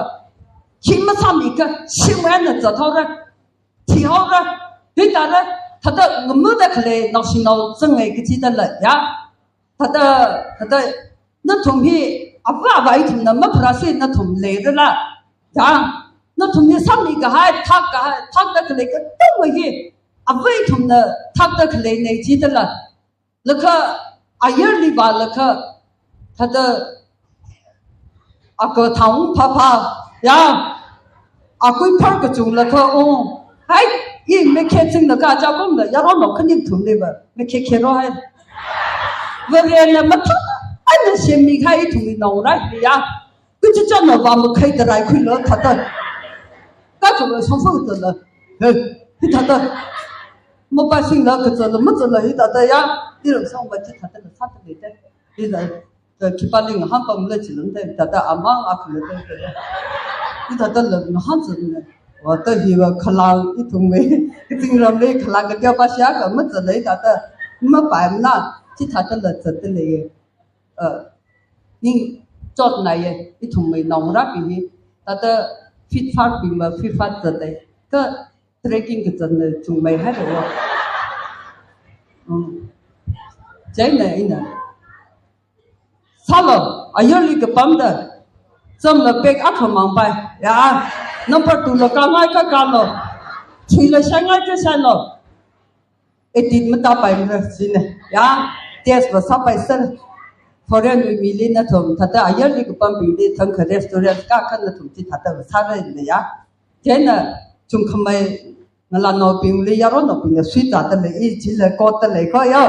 khi masāmikha shimwui eina zathaora, thihaora, hitara, thāda ngamada khalei naoshinao zangngai kachida lei ya. Thāda, thāda, nathum hi ava avā ithumna mapharāsi nathum leirala. Ya, nathum hi sāmikahai, thākkahai, thākda khalei katonga hi, ava ithumna thākda khaleinei chidala. Laga, ayarli vālaga, thāda, aka thang phapha, ya, akui phar kachunglaga, oh, hai, i mekhe chinglaga, achakumla, yaronao khani thumliva, mekhe khero hai. Varena mathang, ana semmi khai thumli naorai, ya. Kachichāna vāmakhai da raikhuilo thāda. Kathumla songfa kazatla. He, hithāda. Mapāsingla kazatla, mazatla hithāda ya. Iram songva chithāda la sāda leida. Hithāda, khipāli ngahānpamla chilungda, hithāda amang akhala da. Hithāda la ngahānzatna. Vāda hiva khalang ithumwui, kazingramli khalang kateopā shiyākha mazatla hithāda. Mapaimana, chithāda la zatda lei. Uh, ningchotnaiya, ithumwui naongarābing hi, thāda fit fat bingva, fit fat zatlei, kha trekking kazatna chungmeihaira wo. Mm. Chieina ina. Sālo, ayarli kapamda, zamla pek akhamang pai, ya, number two la kāngaikha kālo, three la shaingaikha shailo. Edit matā paimara china, ya, test va sāpai sāra. Foreign wui mili nathum, thāda ayarli kapambingli thangkha restaurant kākha nathum chithāda va sāra ina ya. Chieina chungkhamei ngalānaobingli yaronnaobingna suitāda lei, i chila kotda lei kho ya.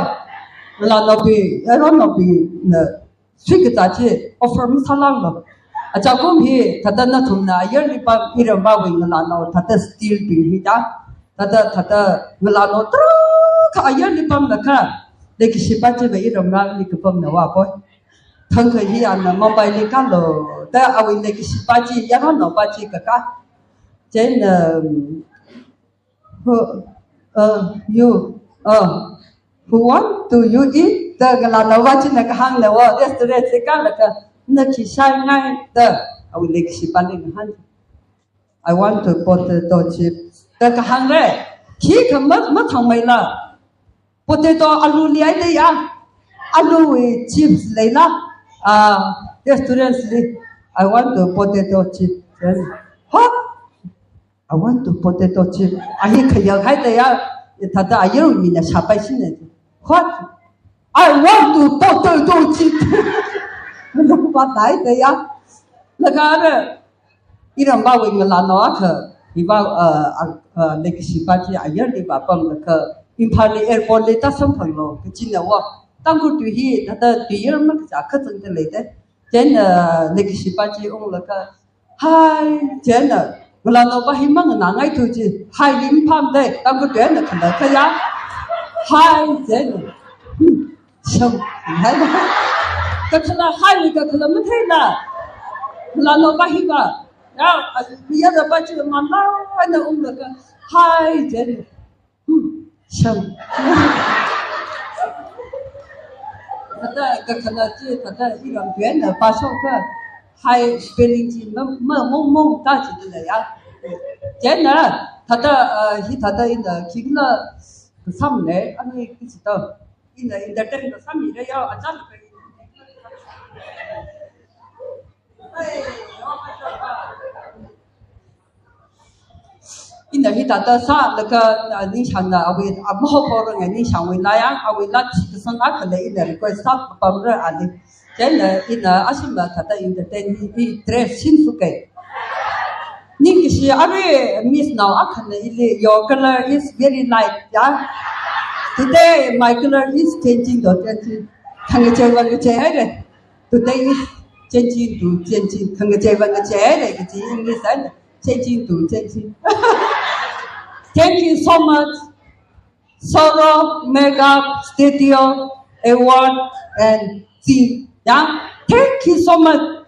Ngalānaobing, yaronnaobingna suikatā chi offer masālanglo. Achakum hi thāda nathumna ayarli pam iramvāwui ngalānao thāda steel bing hi ya. Thāda, thāda ngalānao tarākha ayarli pamlaga, leikashipā chiva iramrāli kapamna vāpoi. Thangkha hi ana Mumbaili kālo, da awui leikashipā chi, yaronnaopā chi kakā. Chieina, um, who, uh, you, uh, who want to you eat? Da ngalānaopā china kahāngna wo, restaurant li kālaga, na khi shaingai da, awui leikashipāli ngahān. I want to potato chips. Da kahāngra, khikha ma, mathangmeila. Potato alu leihaida ya. Aluwui chips leila. Ah, restaurant li. I want to potato chips. Then, ha? I want to potato chip. A hi khayākhaida ya, thāda ayarwui mina shāpai shina. What? I want to potato chip. Nupā tāhaida ya. Laga ara, iramvāwui ngalānao akha, hiva, uh, uh, uh, leikashipā chi ayarli vāpamlaga, Imphalli airport li tāsamphanglo, kachina wo. Tangkhul tui hi, thāda tuiyar makachā kazangda leida. Then, uh, leikashipā chi unglaga, hai, chieina, ngalānaopā hi manganāngaithu chi, hai hi maphāmada, Tangkhul tuina khala kha ya. Hai, chieina. Hmm, sham, hai. Kakhala, hai kakhala matheila. Ngalānaopā hiva. Ya, a, yarāpā chi manglā eina unglaga, hai, chieina. Hmm, sham. Thāda kakhala chi, thāda iram tuina pāshokakha, hai spelling chi ma, ma, mong, mong tā chida lei ya. Chieina, thāda, uh, hithāda ina khikhala kasāmna, ani kachida, ina entertain kasāmira ya, achālakha. Ina hithāda sālaga, ah, ningshāngna awui, ah, mahophoranga ningshāngwui laa ya, awui laa chi kasang akha lei ina request sāpamra ali. Chieina ina ashimla thāda entertain hi, hi dress shinsuka. Ningkashi arui Miss nao akhana ili, your color is very light, ya. Today my color is changing to changing. Khangachei vāngachei haira. Today is changing to changing. Khangachei vāngachei haira kaji English eina changing to changing. Thank you so much. Soro Makeup Studio Award and team. Ya, thank you so much.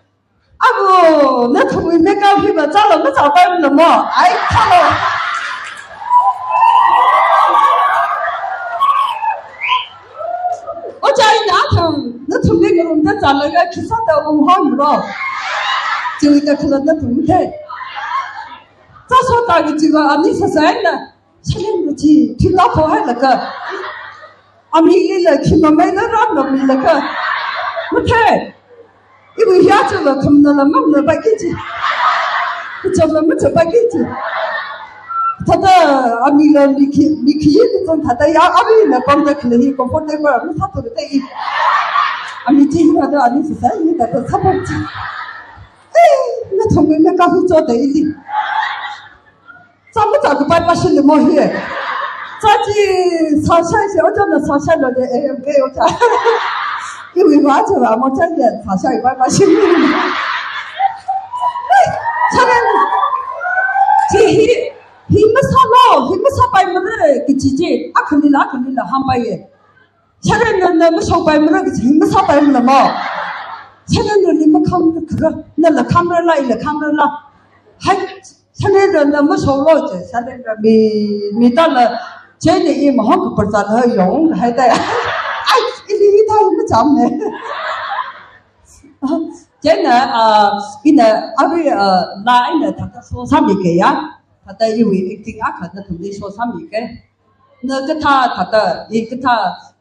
Abu, nathumwui makeup hiva zālo, mazāpaimala mo? Ai, khalo. Ojā ina athum, nathumli ngarumda zālaga khi sāda unghaomilu. Chiwui kakhalat nathum thei. Zāshokta kajiva ani sāsā eina, Shanenra chi, thila phohailaga. Amilila khi mameila rāngammilaga. Mathei. Iwui hiachiva khamanala mamlapai kaji. Kachapla machapai kaji. Thāda amila mi khi, mi khi kachang thāda ya amila pamda khalei hi comfortable masāthura da i. Ami chi hi thāda ani sāsā hi thāda sāpam chi. Eh, nathumwui makeup hi choda ili. Zā mazākapai pāshili mo hi. Zā chi sāshai shi, ojāna sāshailo de, eh, okay, ojā. Iwui vāchara mo chānde, sāshaipai pāshili. Chānde. Chi hi, hi masālo, hi masāpaimara, kaji chi, akhalila, akhalila hāngpaiye. Shanenrana mashokpaimara kaji hi masāpaimala mo. Shanenrali makhamkakhala, nala khamrala, ila khamrala. Hai, Shanenrana mashoklo je, Shanenra mi, mi tala, chieina i mahong kaparchala yong haida. Ai, ili hi thai machamne. Chieina, ah, ina, arui, ah, laa ina thāda show sāmike ya. Thāda iwui acting akha nathumli show sāmike. Na kathā thāda, i kathā,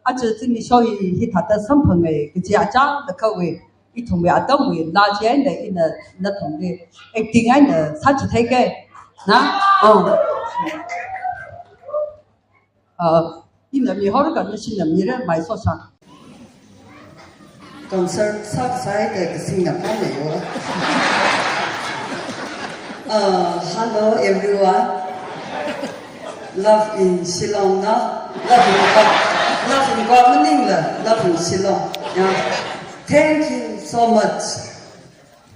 aja zimiksho hi, hi thāda samphangai, kaji achālakhawui, ithumwui atamwui, laa chieina ina nathumli acting eina sāchitheike. Na? Oh. Uh, ina mihaoakha nashina mira mai sosang. Concert sāsai da kasingna pāna yo. Uh, hello everyone. Love in Shillong na. Love in Guwahati. Love in Guwahati maningla. Love in Shillong. Yeah. Thank you so much.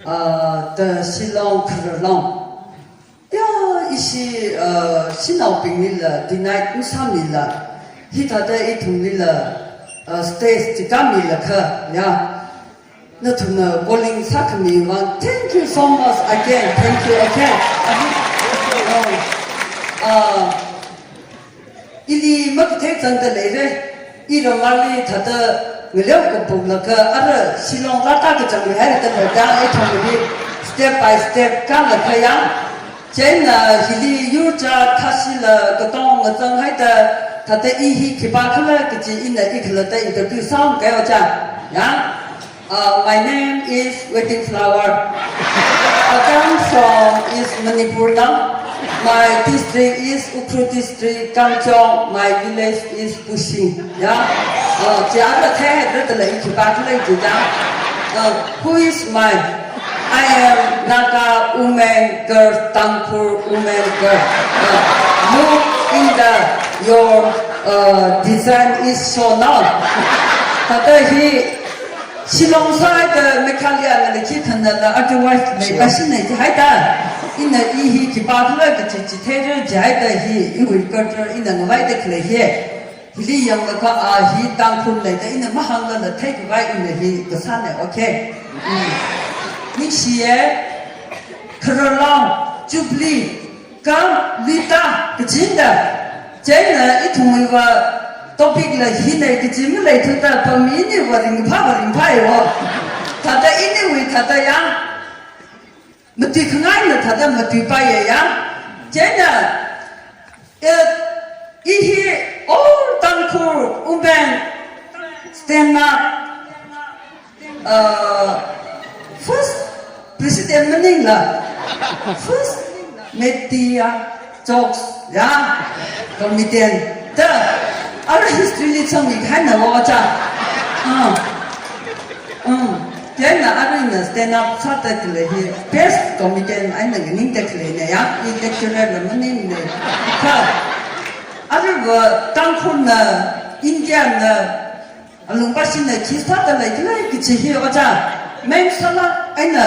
Uh, the Shillong Khararlong. Ya, ishi, uh, shanaobinglila, denied masāmila, hithāda ithumlila, uh, stage chi kāmilakha, ya. Nathumna calling sākhami vang, thank you so much again, thank you again. Uh, uh, Ili makathei zangda leire. I ramarli thāda ngaleo kapuklaga ara Shillong laa tākachang haida leida, ithumli step by step kālaga ya. Chieina hili yurcha thāshila katong ngazang haida thāda i hi khipākhala kaji ina i khalatta interview sāngai ojā. Ya. Uh, my name is Waiting Flower. I come from East Manipur na. My district is Ukhrul District, Kamjong. My village is Pushing. Yeah? Uh, chi ara theihaira da lei, khipākhala chi da. Uh, who is my? I am Naga woman girl, Tangkhul woman girl. Uh, look in the, your, uh, design is so now. Thāda hi Shillong sāda Meghalaya na leki khanala otherwise lei. Sure. Pāshina jihaida. Ina i hi khipākhala kaji chitheira jihaida hi iwui culture ina ngavaida khalei hi. Hili yanglaga a hi Tangkhul leida ina mahānglala theikhavai ina hi kasāna, okay? Mm. Ningshiye, Khararlong, Jubilee, Kam, Lita, kajida. Chieina ithumwuiva topic la hina kaji maleithuda pami iniva ringphāva ringphāya wo. Thāda iniwui thāda ya. Matuikhangaina thāda matuipaiya ya. Chieina, eh, i hi all Tangkhul women stand up. Uh, first president maningla, first media jokes, ya, comedian. Da, ara history li changmi khaina wo cha. Ah. Um. Chieina arui ina stand up sāda khalei hi best comedian eina nganingda khaleina ya. I lecturer la maningna. Kha. Aruiva Tangkhulna, Indiana, alungpashina khi sāda leikhala kaji hi ojā, main sāla eina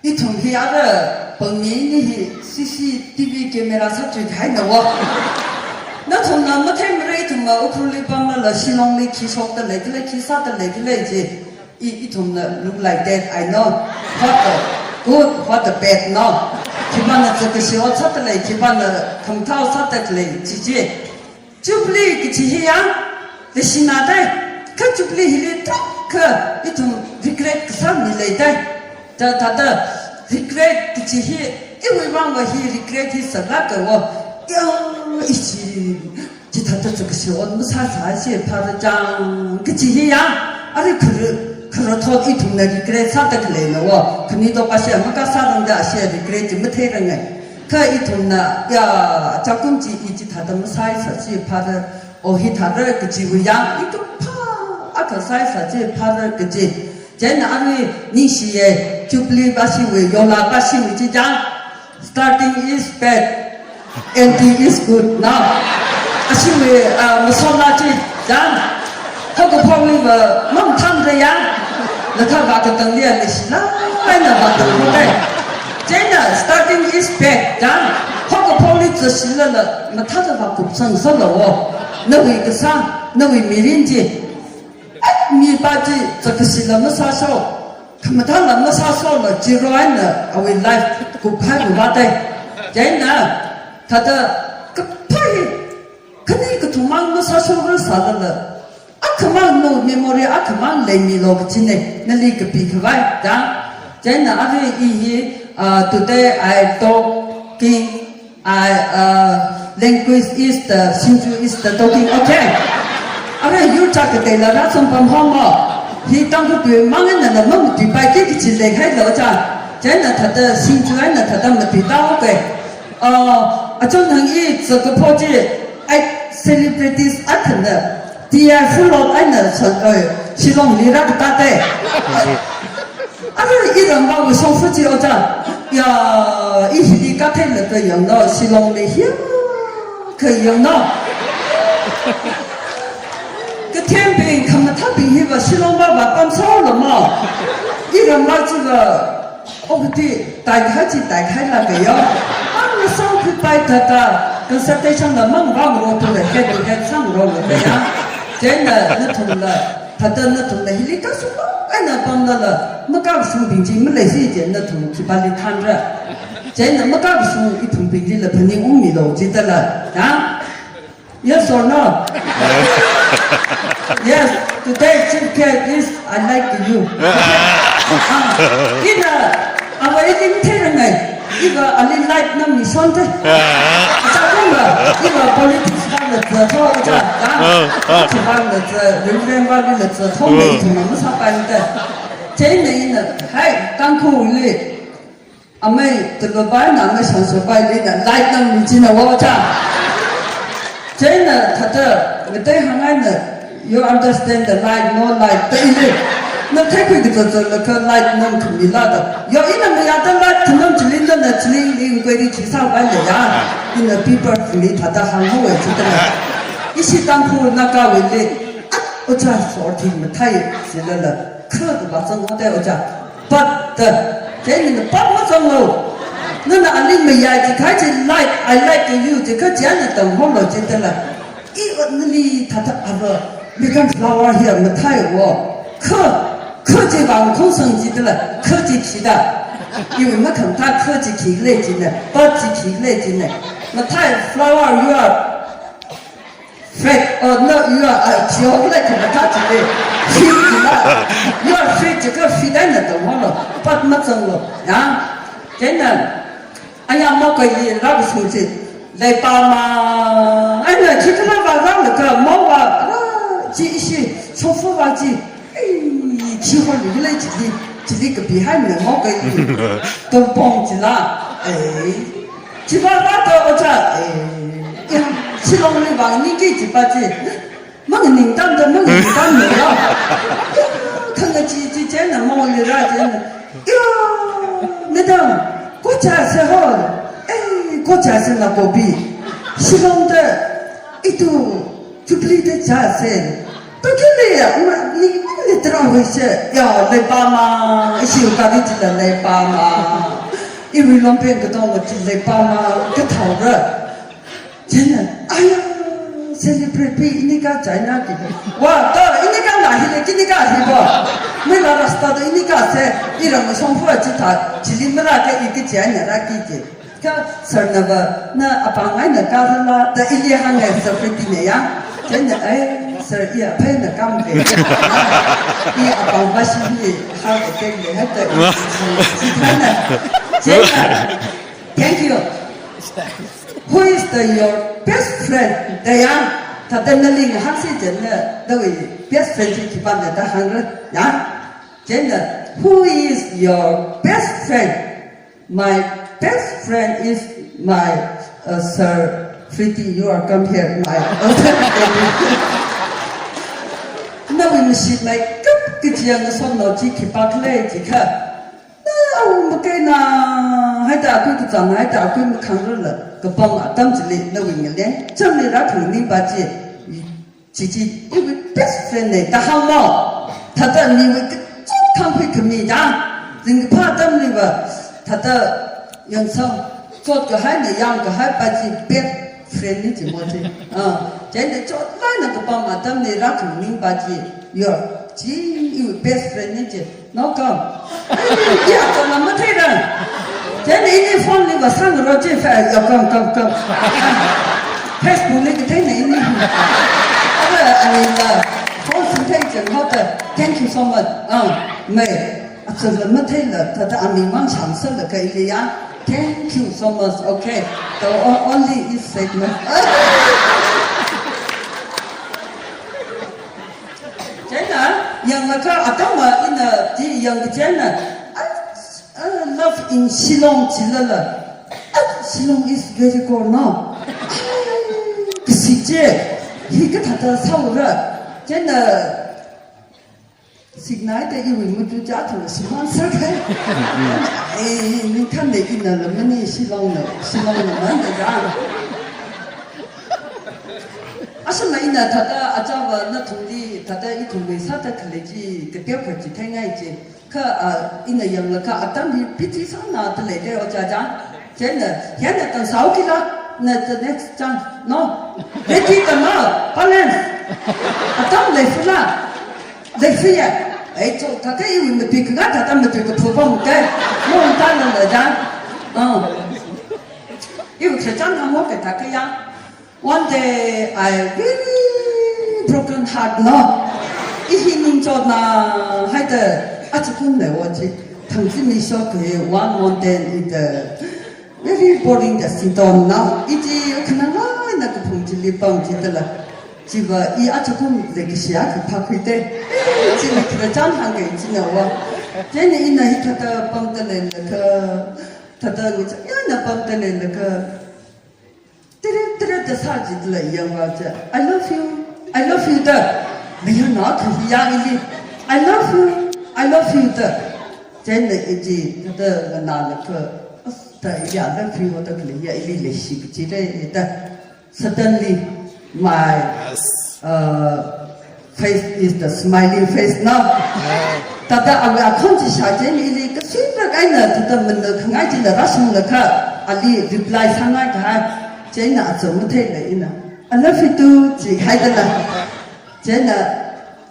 ithum hi ara pangmi ini hi C C T V camera sāthuihaina wo. Nathumna matheimara ithumna Ukhrulli pamlala Shillongli khi shokda leikhala, khi sāda leikhala ji. I, ithumna lunglai that, I know. What a good, what a bad, no? Khipāna zakkashi ot sāda lei, khipāna khamathā ot sāda lei, chi chi. Jubilee kachi hi ya, leishina dai. Kha Jubilee hili tarākha ithum regret kasā mi leidai. Ta, ta, ta, regret kachi hi, iwui vangva hi regret hi sālāka wo. Ya, ishi, chithāda zakkashi ot masāsā chi phāra chang, kachi hi ya. Arui khara, khara thot ithumna regret sāda khaleina wo. Khani to pa shi makasā rangda shi regret chi matheiranga. Kha ithumna, ya, chākum chi i chithāda masāsā chi phāra, o hithāra kachiwui ya, i kaphā akha sāsā chi phāra kachi. Chieina arui ningshiya, Jubilee pa shiwui, yola pa shiwui chi chang. Starting is bad, ending is good, no? Ashiwui, ah, mashola chi chang. Haokaphokliva mamathāmara ya. Laga vākatangli leishilāk eina vātangmara. Chieina starting is bad, chang. Haokaphokli zashilala mathāda vākupsang sāla wo. Nawui kasā, nawui mirin chi. Ai, mipā chi zakkashila masāsho, khamathāla masāshola, zero eina awui life kupkahai vāda. Chieina, thāda kaphā hi, khani kathumang masāshora sālala, akhamang nawui memory akhamang leimilo kachina, nali kapikhavai, da. Chieina arui i hi, uh, today I talking I, uh, language is the, Singju is the talking, okay. Arui yur chā kateila rāsang pamhaowa. Hi Tangkhulwui mang eina la mamatuipaiki kachi leihailu cha. Chieina thāda Singju eina thāda matuitāhaoki. Uh, achon hāng i zakkaphok chi, ai celebrities athāna, T I Fullon eina sa, uh, Shillongli rākatā te. Arui iramva shongfa chi oja. Ya, i hili kathei lada yanglu, Shillongli hi kayanglu. Kathembing, khamathābing hiva Shillong va vāpamsālu ma. Iramva chiva, okathui, taikahai chi taikahai lāka yo. Ang ngasāngkhuipai thāda, consultation la mang vāngarokta lei, head to head sāngarokta lei ya. Chieina nathumla, thāda nathumla hili kasung eina pamlala, makashungbing chi maleisi chi nathum khipāli thānra. Chieina makashung ithumbinglila phaningungmilu jidala. Ya? Yes or no? Yes. Today, Chief Guest is I like you. Ah, ina, awa iti matheirangai. Iva ali light nammi shonte. Acha kumba, iva politics vangla zatho, acha, ah? Ah, ah. Acha vangla za, Reverend vangla zatho, ah, ithumna masāpaimate. Chieina ina, hai, Tangkhulli. Amei, tulubai na amei shanshopaili na, light nammi china wo cha. Chieina thāda, ngateihāng eina, you understand the light, no light, ta ili. Na theikhui kazatzala kha light namkhami lada. Yo ina mayāda light khanam chili nana chili inquiry khisāpaile ya. Ina paper li thāda hānghaowa chitana. Ishi Tangkhul Nagawuili, ah, oja sort hi mathei, silala, kha kavā zanghaoda oja. But, uh, chieina but mazanglu. Nana ali mayai jikha chi like, I like you jikha chi ana tamhaolu jidala. I ot nali thāda ava, Megan Flower hi matheiwo. Kha, kha chi vāngkhongsang jidala, kha chi khida. Iwui makhamathā kha chi khikhala jina, but chi khikhala jina. Mathei Flower, you are fake, oh no, you are, uh, geoblek, kha chi le. Fake la. You are fake, jikha fake eina tamhaolu. But mazanglu. Ya? Chieina, aya maokaili rākashung chi. Leipama. Eina, khikhala vāzanglaga, maova, ah, chi ishi, shongfa va chi. Ei, chi holi le chili, chili kapihaimana maokaili. Tumpong chila. Ei. Chiva rāda oja, eh, ya, Shillongli vāningki chiva chi. Manganingtamda, manganingtamna ya. Khangachee chi chieina mongli rā chieina. Ya, madam, kocha se ho. Eh, kocha se na kopi. Shillongda, itu, Jubilee da chase. Tokili ya, ma, ni, ni tara hui se. Ya, leipama, ishi kari chila leipama. Iwui longpeng katonga chi leipama, kathaora. Chieina, aya, celebrate pi, ini ka China ki. Wa, to, ini ka na hile, kini ka hibo. Mila Asta do ini ka se, iram shongfa chitha, chili mara ka iki chi anya raki chi. Ka sir na ba, na apam eina ka la, da ili hang e sir Pretty ne ya. Chieina, ai, sir, iya, phai na kam ke. Iya, apam ba shi ni, ha, ke, ke, ke, ha, ta, i, i, i, i, na. Chieina, thank you. Who is the, your best friend? Da ya, thāda nali ngahānsi chieina, nawui best friend chi khipāna da hāngra, ya. Chieina, who is your best friend? My best friend is my, uh, sir Pretty. You are come here, my. Nawui mashitmeikap kaji yang ngasotnao chi khipākhala jiakha. Na, au, makai na, haida akui kachang, haida akui makhangrarla, kapam atam chili, nawui ngaleng changli rāthang ningpa chi, chi chi, iwui best friend ne, da hānglo. Thāda miwui kachot khangkhui khami da, ringkaphā atamli va, thāda yangsang, chot kahai na, yang kahai pa chi, best friend ni chi mo chi. Ah, chieina chot laina kapam atamli rāthang ningpa chi, your, chi, iwui best friend ni chi. No, come. Iya, chot na matheira. Chieina ini phone li va sāngarok chi fa, ya, come, come, come. Facebook li kathei na ini. Ara, ani la, phone singthei chang hota. Thank you so much. Ah, mai. Achot la matheila, thāda aming mang shāngsālaga ili ya. Thank you so much. Okay. The o-, only is segment. Chieina, yanglaga atam ma ina chi yang chieina, I, I love in Shillong jilala. Ah, Shillong is very cold now. Ai, kasi chi, hikathāda sāura. Chieina, siknai da iwui mutu ja thang shimān sākai. Ai, ningkhan da ina la mani Shillong na, Shillong na man da ya. Asana ina thāda achāva nathumli, thāda ithumwui sāda khalei chi, kateo kha chitheingai chi. Kha, ah, ina yanglaga atam hi piti sāna da lei de o ja ja. Chieina, yana tan sao kila, na the next chance. No. Ready ka ma, balance. Atam leifala. Leifa ya. Ai, chot, thāda iwui mati kanga, thāda mati kapha pam kai. Mo ta na la ja. Ah. Iwui kachang hamo ke thākha ya. One day I very broken heart, no. I hi ningchotna haida achakum le waji. Thangsi mi shock he one mountain in the very boring the siton now. Iti khana na kaphung chili pam chitala. Chiva i achakum le kishia kaphakhuite. Chili kira chan hangke china wa. Chieina ina hithāda pamda leilakha. Thāda ngi cha, yana pamda leilakha. Tere, tere da sā jitla yangva cha, "I love you, I love you," da. Mayarnao akha hi ya ili, "I love you, I love you," da. Chieina iji, da, da, nganālaga, as, da, ya, "I love you," da, kala ya ili leishi kachire, da. Suddenly, my, uh, face is the smiling face now. Thāda awui akhon chi shā chieina ili kasui rak eina thāda mana khangai chila rāshunglaga ali reply sāngai kahai. Chieina achot matheila ina, "I love you too," jihaidala. Chieina,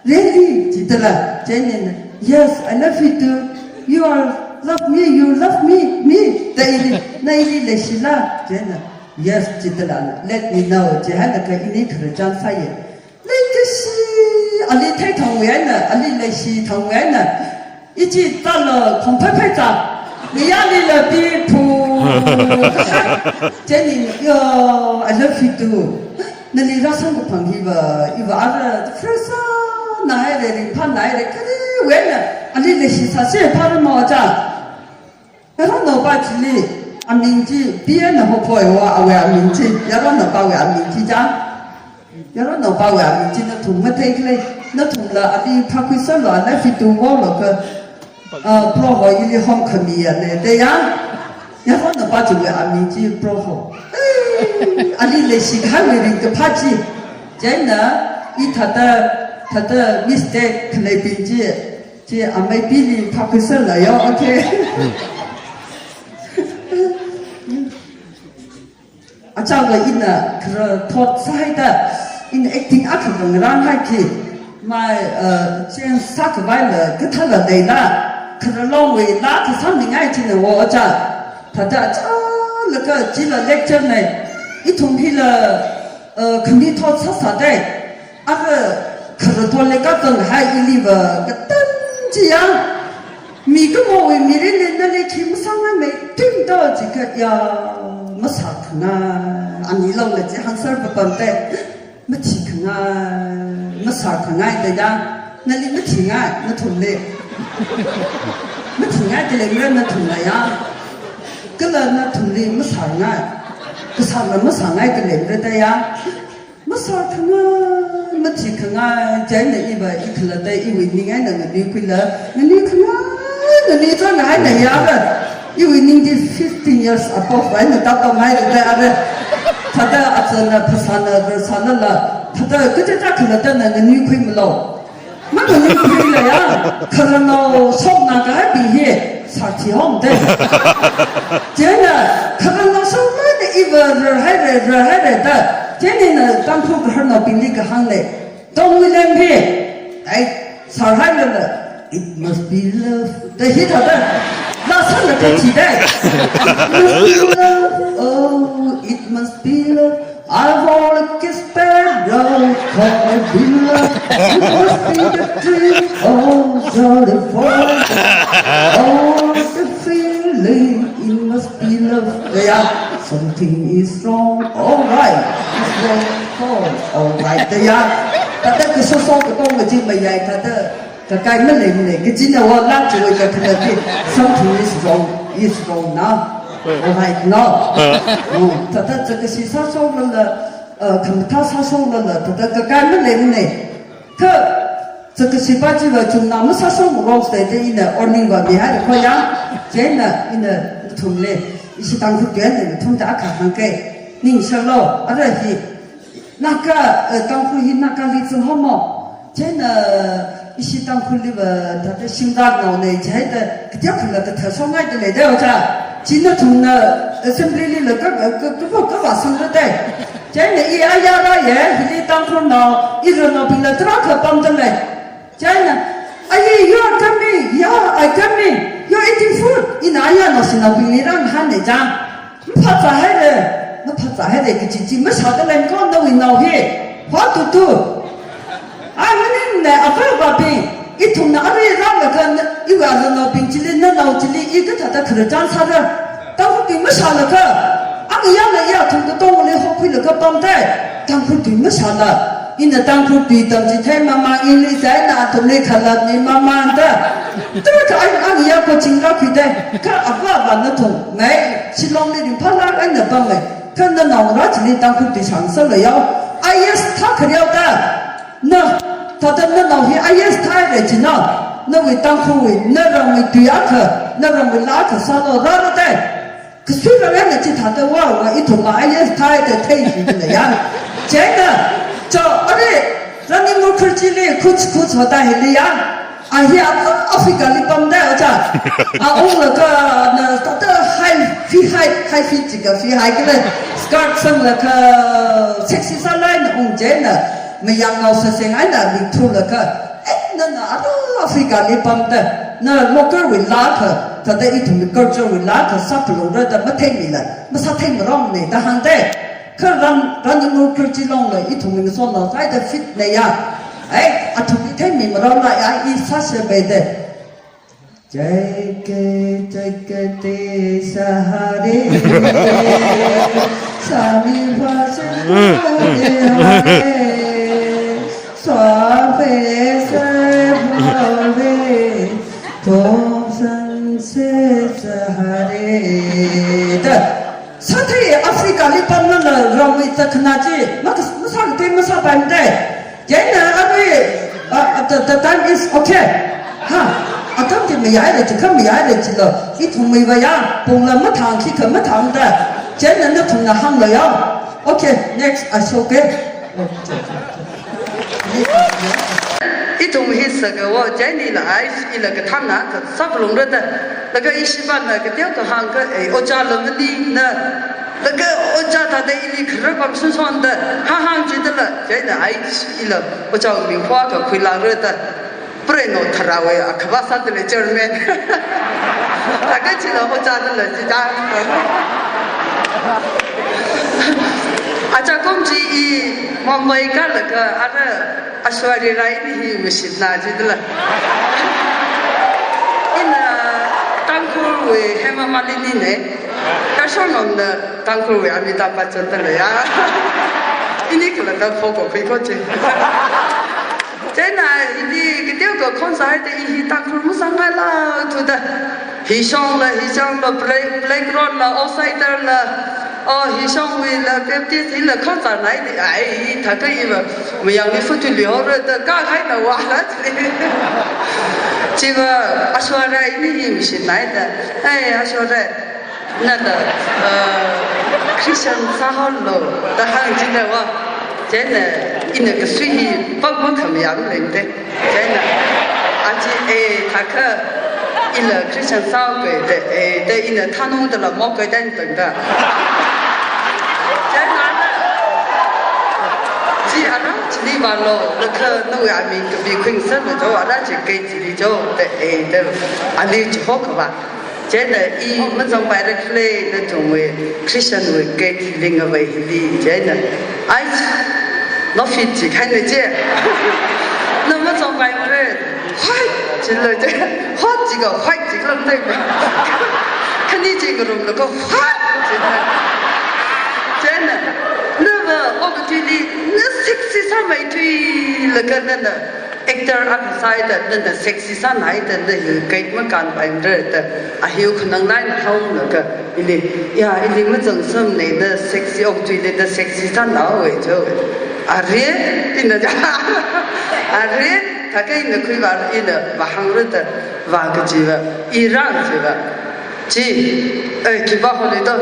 "Really?" jidala. Chieina, "Yes, I love you too. You are love me, you love me, me." Da ili, na ili leishila. Chieina, "Yes," jidala. "Let me know," jihailaga ini khararchan sāya. Leikashi, ali theithangwui eina, ali leishithangwui eina. Ichi tala khongphaiphai ta. Niyali la pi phu. Chieina, "Yo, I love you too. Nali rāsang kaphang hiva, iva ara fresh na haire, ringphā na haire, kariwui eina, ali leishi sāsi phara mo cha." Yaronao pa chili, aming chi, P N Hopoi wa awui aming chi, yaronao pawui aming chi cha. Yaronao pawui aming chi nathum matheikhala, nathumla ali phākhuiserlo, ala fitu wolo kha, ah, Proho ili homkhami ya ne, te ya. Yaronao pa chiwui aming chi Proho. Eh, ali leishi kahaiwui ringkaphā chi. Chieina, i thāda, thāda mistake khaleibing chi, chi amei pili phākhuiserlo yo, okay. Achāva ina khara thot sāhaida, ina acting akha ngarānhaiki. Mai, uh, change sākhavaila kathāla leila, khararlongwuila kasāmingai china wo cha. Thāda chālaga chila lecture nei, ithum hila, uh, khami thot sāsā dai. Ara khararthot leikaptang hai iliva katam chiya. Mikumowui mirinli nali khi masāngai mei, tim to chikha ya, masākhangai, ani longla chi hangsar papam dai. Mathikhangai, masākhangai da ya. Nali mathingai, nathumli. Mathingai khalei mara nathumla ya. Kala nathumli masāngai. Kasāla masāngai khalei mara da ya. Masākhangai, mathikhangai, chieina iva i khalatta iwui ning eina nganuikhuila, nganuikhangai, nganuichāngai na ya ra. Iwui ningli fifteen years above eina tāpamhaira da ara. Thāda achana phasāna versānala, thāda kachichā khalattana nganuikhuimalo. Manganuikhuila ya, khararnao shokna kahai bing hi, sāthi hom dai. Chieina, khararnao shokna da iva rarhaira, rarhaira da. Chieina Tangkhul khararnaobingli kahāng lei. Don William hi, ai, sārhailala, "It must be love." Da hithāda, la sālaga chi dai. "It must be love, oh, it must be love. I wanna kiss that rose, call it love. It must be the dream, oh, sorry for it. Oh, the feeling, it must be love." Da ya, "Something is wrong, alright. It's wrong, wrong, alright." Da ya, thāda kashoso katong kaji mayai thāda, kakai maleimana, kachina wo lak chiwui kakhanati, "Something is wrong, is wrong now. Alright now." Oh, thāda chakashi sāshoklala, uh, khamathā sāshoklala, thāda kakai maleimana. Kha, chakashi pa chiva chumna masāshok wrong state ina warning va mihaira kho ya. Chieina ina nathumli, ishi Tangkhul tui eina nathumda akha hāngke. Ningshilo, ara hi, Naga, eh, Tangkhul hi Nagali zinghomo. Chieina ishi Tangkhulliva thāda shimrānao nei, chieina kateokhala kathā shongai da lei dai oja. Chi nathumna assembly lila ka, ka, ka, ka, kavāsangra dai. Chieina i ayā rāye, hili Tangkhulnao, i rarnaobingla tarākha pamda lei. Chieina, "Aye, you are coming. Yeah, I coming. You're eating food." Ina ayā naoshinaobingli rāngahān nei ja. "Maphāzāhaire, maphāzāhaire kaji chi mashāda lei ko nawui nao hi. What to do?" Ai, maningne, avāva̱bing, ithumna arui rālaga na, iwui rarnaobing chili, nanao chili, i kathāda khararchan sāra. Tangkhul tui mashālaga, angayāla i athum katongli hokhuilaga pamdai. Tangkhul tui mashāla, ina Tangkhul tui tamchithei mamāng, English eina athumli khalatmi mamāng da. Tarākha eina angayā coaching rākhuidai. Kha avāva̱ nathum, ngai, Shillongli ringphālāk eina pamlei. Kha nanao rā chili Tangkhul tui shāngsāla yao. I A S thā khareo da. Na, thāda nanao hi I A S thāhaire china, nawui Tangkhulwui, naramwui tui akha, naramwui laa akha sālo rāra dai. Kasui rāra na chithāda vāva ithumva I A S thāhaida theishida ya. Chieina, cho, arui, Ranil Mukherjeeli, kuch, kuch hota hai liya. A hi a, Africali pamdai oja. A unglaga na thāda high, fee high, high fee chika fee high kala skirt sanglaga sexy sālaina ung chieina mayarnao sāseng eina ringthulaga, "Eh, nana ara Africali pamda, na local wui laa akha, thāda ithumwui culture wui laa akha sāphalungra da matheimila, masātheimarong nei da hāngdai." Kha Ran, Ranil Mukherjee longla ithumwui ngasotnao sāhaida fit nei ya. Ai, athumli theimimarong la ya, i sāshabai dai. Jaike, jaike te sahare, sami bhashan hare, swabe se bhave, thomsan se sahare. Da, sāthei Africali pamlala ramwui zatkhanā chi, makas-, masākathei masāpaimdai. Chieina arui, uh, the, the time is okay. Ha, atam chi mayaire, chikha mayaire chilo. Ithumwuiva ya, pungla mathang, khikha mathangda. Chieina nathumna hānglo ya. Okay, next, I show, okay. Ithum hi sāga wo, chieina ila ai, ila kathāna, kasāphalungra da. Laga ishivana kateokha hāngka, eh, oja lo mani na. Laga ojā thāda ili kharā pam sunson da, hāng hāng jidala, chieina ai ila ojā mi hua ka khuilang rada, Preno Tharāwui akhava sāda lei chairman. Thākha chila ojā dala jida. Acha kum chi i Mumbai ka laga ara Aishwarya Rai ni hi mashitna jidala. Ina Tangkhulwui Hema Malini ne. Kashong ngomna Tangkhulwui Amitabh Bachchan dala ya. Ini kala da pho ko khui ko chi. Chieina ini kateo ka concert te i hi Tangkhul masāngai la thuda. Hi shong la, hi shong la, play-, playground la, outsider la, oh, hi shongwui la, Baptist hi la, concert nai di, ai, hi thākha iva, mayang ni futu li hora da, ka khai na wa la, chi. Chiva, Aishwarya ini hi mashitnai da, ai, Aishwarya, nana, uh, Christian sāhaolu, da hāng jida wa, chieina, ina kasui hi, pak mak kham yam leng de. Chieina, achi, eh, thākha, ila Christian sāo kei te, eh, te ina thanung dala mok kei ten tengda. Chieina, chi ara, chili vālo, laga nawui aming kapi khuingsālo jo, ara chi kei chili jo, te, eh, te, ali chi hok va. Chieina i mazangpai rek le, nathumwui Christian wui gate hili ngavai hili, chieina. Ai, no fit chi khai na che. Na mazangpai mare. Hai, chi lo che. Hot chi ga, hai chi ga, tai. Khani chi ga rum lo ko, hai, chi na. Chieina. Na va, ok, tui li, na sexy sāmei tui, laga na na. Actor akha sāi da, nana sexy sānai da, na hi gate makānpai mara da, ahiu khanang laina hānglaga, ili, ya, ili mazangsam nei da sexy ok tui le da sexy sānao wei jo. Are, ina ja. Are, thākha ina khui va, ina vāhāng ra da, vā kaji va, i rang ji va. Chi, eh, khipā holi to.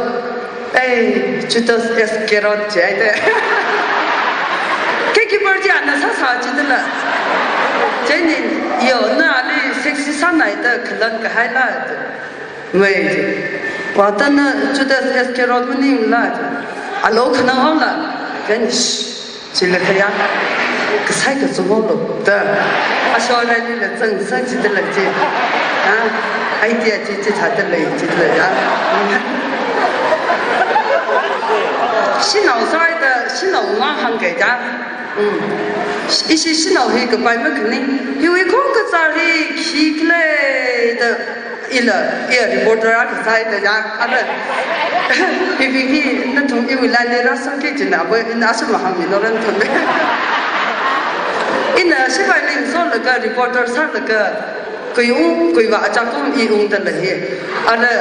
Eh, Judas Iscariot chi ai te. Gatekeeper chi ana sāsā jidala. Chieina, yo, na ali sexy sānai da khalan kahai la. Mai. Vātana Judas Iscariot maningla. Alo khanang haola. Kan, shh. Chila khaya, kasai kazumolo, da. Aishwarya lila zangsā jidala chi. Ha? Idea chi chithāda lei jidala ya. Shanao sāi da, shanao ngahāng kei da. Mm. Ishi shanao hi kapai makhaning. Hiwui khong kazā hi khikhala da. Ila, iya reporter akha sāi da ya, ara. Pipi hi, nathum iwui lali rāsang ki jina, bo ina asu mahāngmi noran thum. Ina shipai ling solaga reporter sālaga, kui ung, kui va acha kum i ungda la hi. Ara,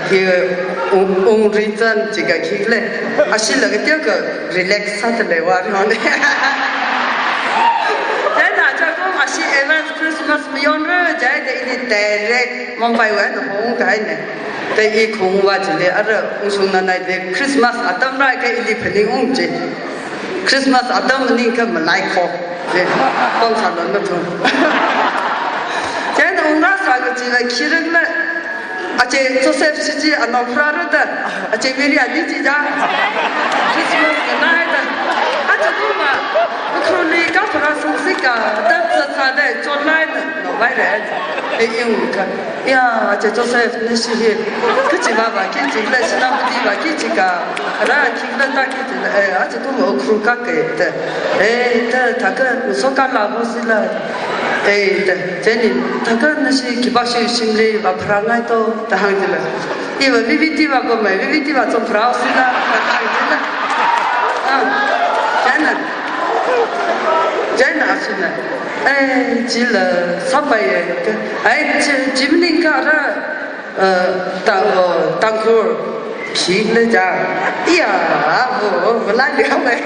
hi ung, ung ri zan jiga khikhala. Ashilaga tiaga relax sāda lei wa ri hone. Chieina acha kum ashi Evans Christmas mayonra, chieina ini direct Mumbai wui eina hong kahaina. Te i khong va chili ara ungshung nanai de Christmas atam rai ka ili phaning ung chi. Christmas atam maningkha malai kho. Ye, kong sa lon mathum. Chieina ungra sā kaji la khiring la. Ache Joseph chi chi anao pharāra da. Ache Mary ali chi ja. Christmas nganai da. Ache kuma. Ukhrul li kapharā sungsika. Da za za da chonlai na. No vai re. E yung ka. Ya, ache Joseph, nashi hi, kachi va va, kachi la, shinapati va, kachi ka, ra, kachi la, ta, kachi la, eh, ache kum Ukhrul ka ke, te, eh, te, thākha, so ka la, ho si la, eh, te, chieina, thākha, nashi, khipā shi, shimli, va, pharāngai to, da hāng jila. I va, V V T va, ko mai, V V T va, chom pharā, ho si la, da hāng jila. Ah, chieina, chieina, asuna. Ai, chila sāpai ye, ai, chi, chi maningkha ra, eh, Tang-, oh, Tangkhul, khikhala ja, iya, oh, oh, malai liya mai.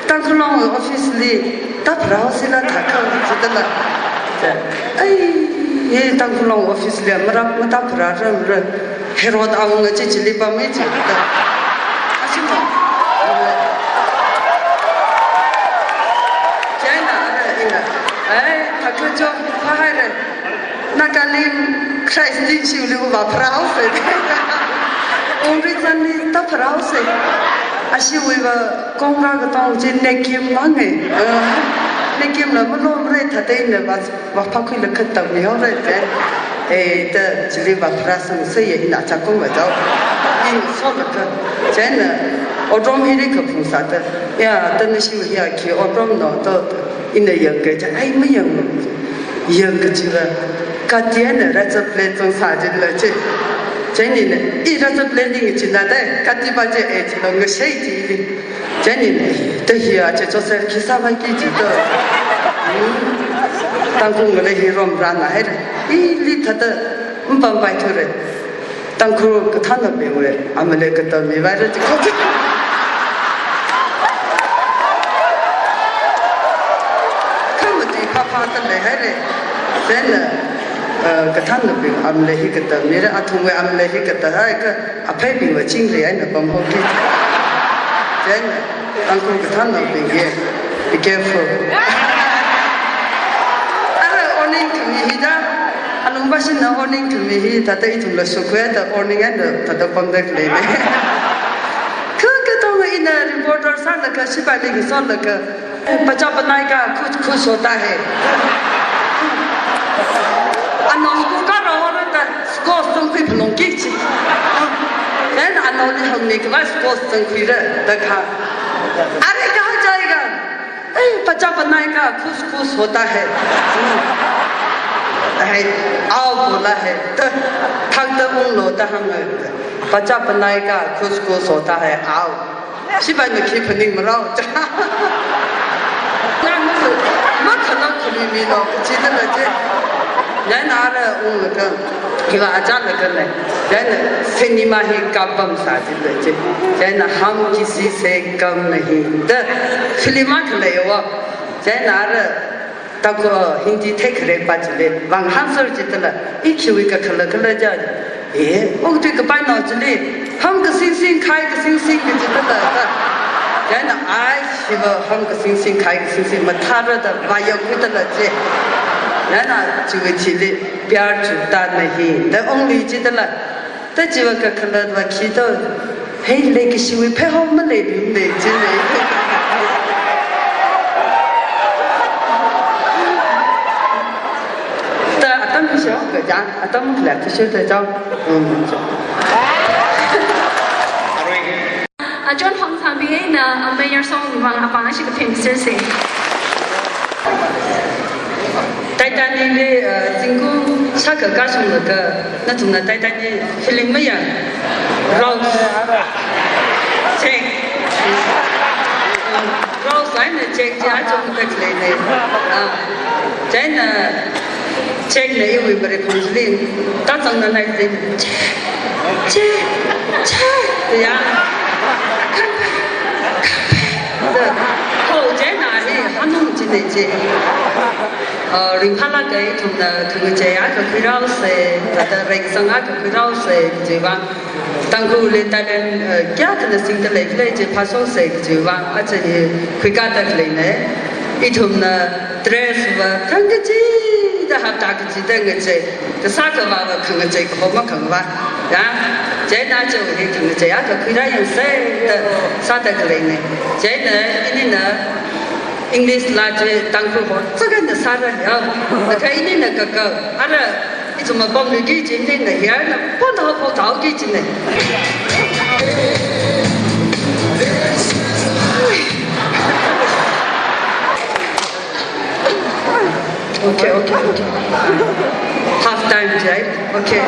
Tangkhul Long office li, ta pharao sila thākha, jidala. Ai, ye Tangkhul Long office li, marap mata phara ram ra. Herod awunga chi chili pamei chi. Asuma. Chieina ara ina. Ai, thākha jo, phahaira. Nagalim Christ li shiuli uva pharao se. Kong reason li ta pharao se. Ashiwui va kong rā katong chi nekim mang e. Uh, nekimla malom re thateina va, va phakhuila khatam ni ho re te. Eh, ta chili va pharāsang se ye ina chakung va jao. In so la ka. Chen, uh, odrom hili kaphung sāta. Ya, ta nashi hi a khi odrom no to. Ina yangka cha, ai mayang. Yangka chiva. Kati ana ratsa play zong sājin la che. Chen ina, i ratsa play ning china de, kati ba che e chilo ngashei chi li. Chen ina, ta hi a che chosel khi sāvai ki chi to. Hmm. Tangkhul ngale hi rom rana hai re. I li thāda, mpam pai thu re. Tangkhul kathānabingwui amale katam mivaira chi kho. Khamatui phapha ta leihaire. Then, uh, kathānabing amale hi katam mira, athumwui amale hi kata hai ka, apheibingwui chingri eina pamho ki. Then, Tangkhul kathānabing ye, be careful. Ara warning khami hi da, alungvāshina warning khami hi, thāda ithumla shukhuida warning eina thāda pamda khalei ne. Kha katong ina reporter sālaga, shipaili sālaga, बच्चा बनाएगा, खुश खुश होता है। Ano school kāra hora ta, school zangkhui phalungki chi. Then ano ni हमने के बाद school zangkhuira, ta kha. अरे, कहाँ जाएगा? ए, बच्चा बनाएगा, खुश खुश होता है। है, आओ बोला है। Ta, thāda unglo ta hānga. बच्चा बनाएगा, खुश खुश होता है, आओ। Shipaina khi phaning marao cha. Nang masu, makhalak khami mi lo, chida la che. Chieina ara unglaga, hiva achālaga le. Chieina cinema hi kapam sājin la che. Chieina हम किसी से कम नहीं. Da film akha leiva. Chieina ara Tangkhul, Hindi theikharei pa chili, vang hāngsār chitala, i khiwui kakhala khala ja, eh, okathui kapai nao chili, हम किसी से कम नहीं, किसी से कम नहीं chitala, ta. Chieina ai, hiva हम किसी से कम नहीं, किसी से कम mathāra da, vāyākhui tala che. Chieina chiwui thili, प्यार झूठा नहीं, the only chitala. Ta chiva kakhalat va khi to, hei, leikashiwui phei hom maleibing ne, chi ne. Ta atam sho ka ja, atam khala ta sho ta ja. Um, ja. Achon Hongthangbi eina, a, Mayor Song vang apāng ashi kaphim sir se. Titanic li, uh, zingkum shākha kashunglaga, nathumna Titanic film mayang. Rose. Jack. Rose eina Jack chi achon kachilei ne. Ah. Chieina Jack na iwui mari khongzli, ta zangna nai zin. Jack, Jack, Jack, ya. Come back, come back. Da, ho, chieina hi, hanung chi ne chi. Uh, ringphālaga ithumna khangachei akha khuirao se, thāda rengsang akha khuirao se, chi va. Tangkhulli talent, uh, kayākhana singda leikhala chi phāshok se, chi va, aja hi khuikāda khalei ne. Ithumna dress va, khangachida hapta kachida ngachei, kasā kavā va khangachei kahoma khangavā. Ya, chieina aja hi khangachei akha khuirā yang se, da sāda khalei ne. Chieina, inina, English la chi Tangkhul ho, tsakana sāra ya. Naka inina kaka, ara, ithum apam luiki chi inina ya, na pon ho pon thaoki chi ne. Okay, okay, okay. Half time, right? Okay.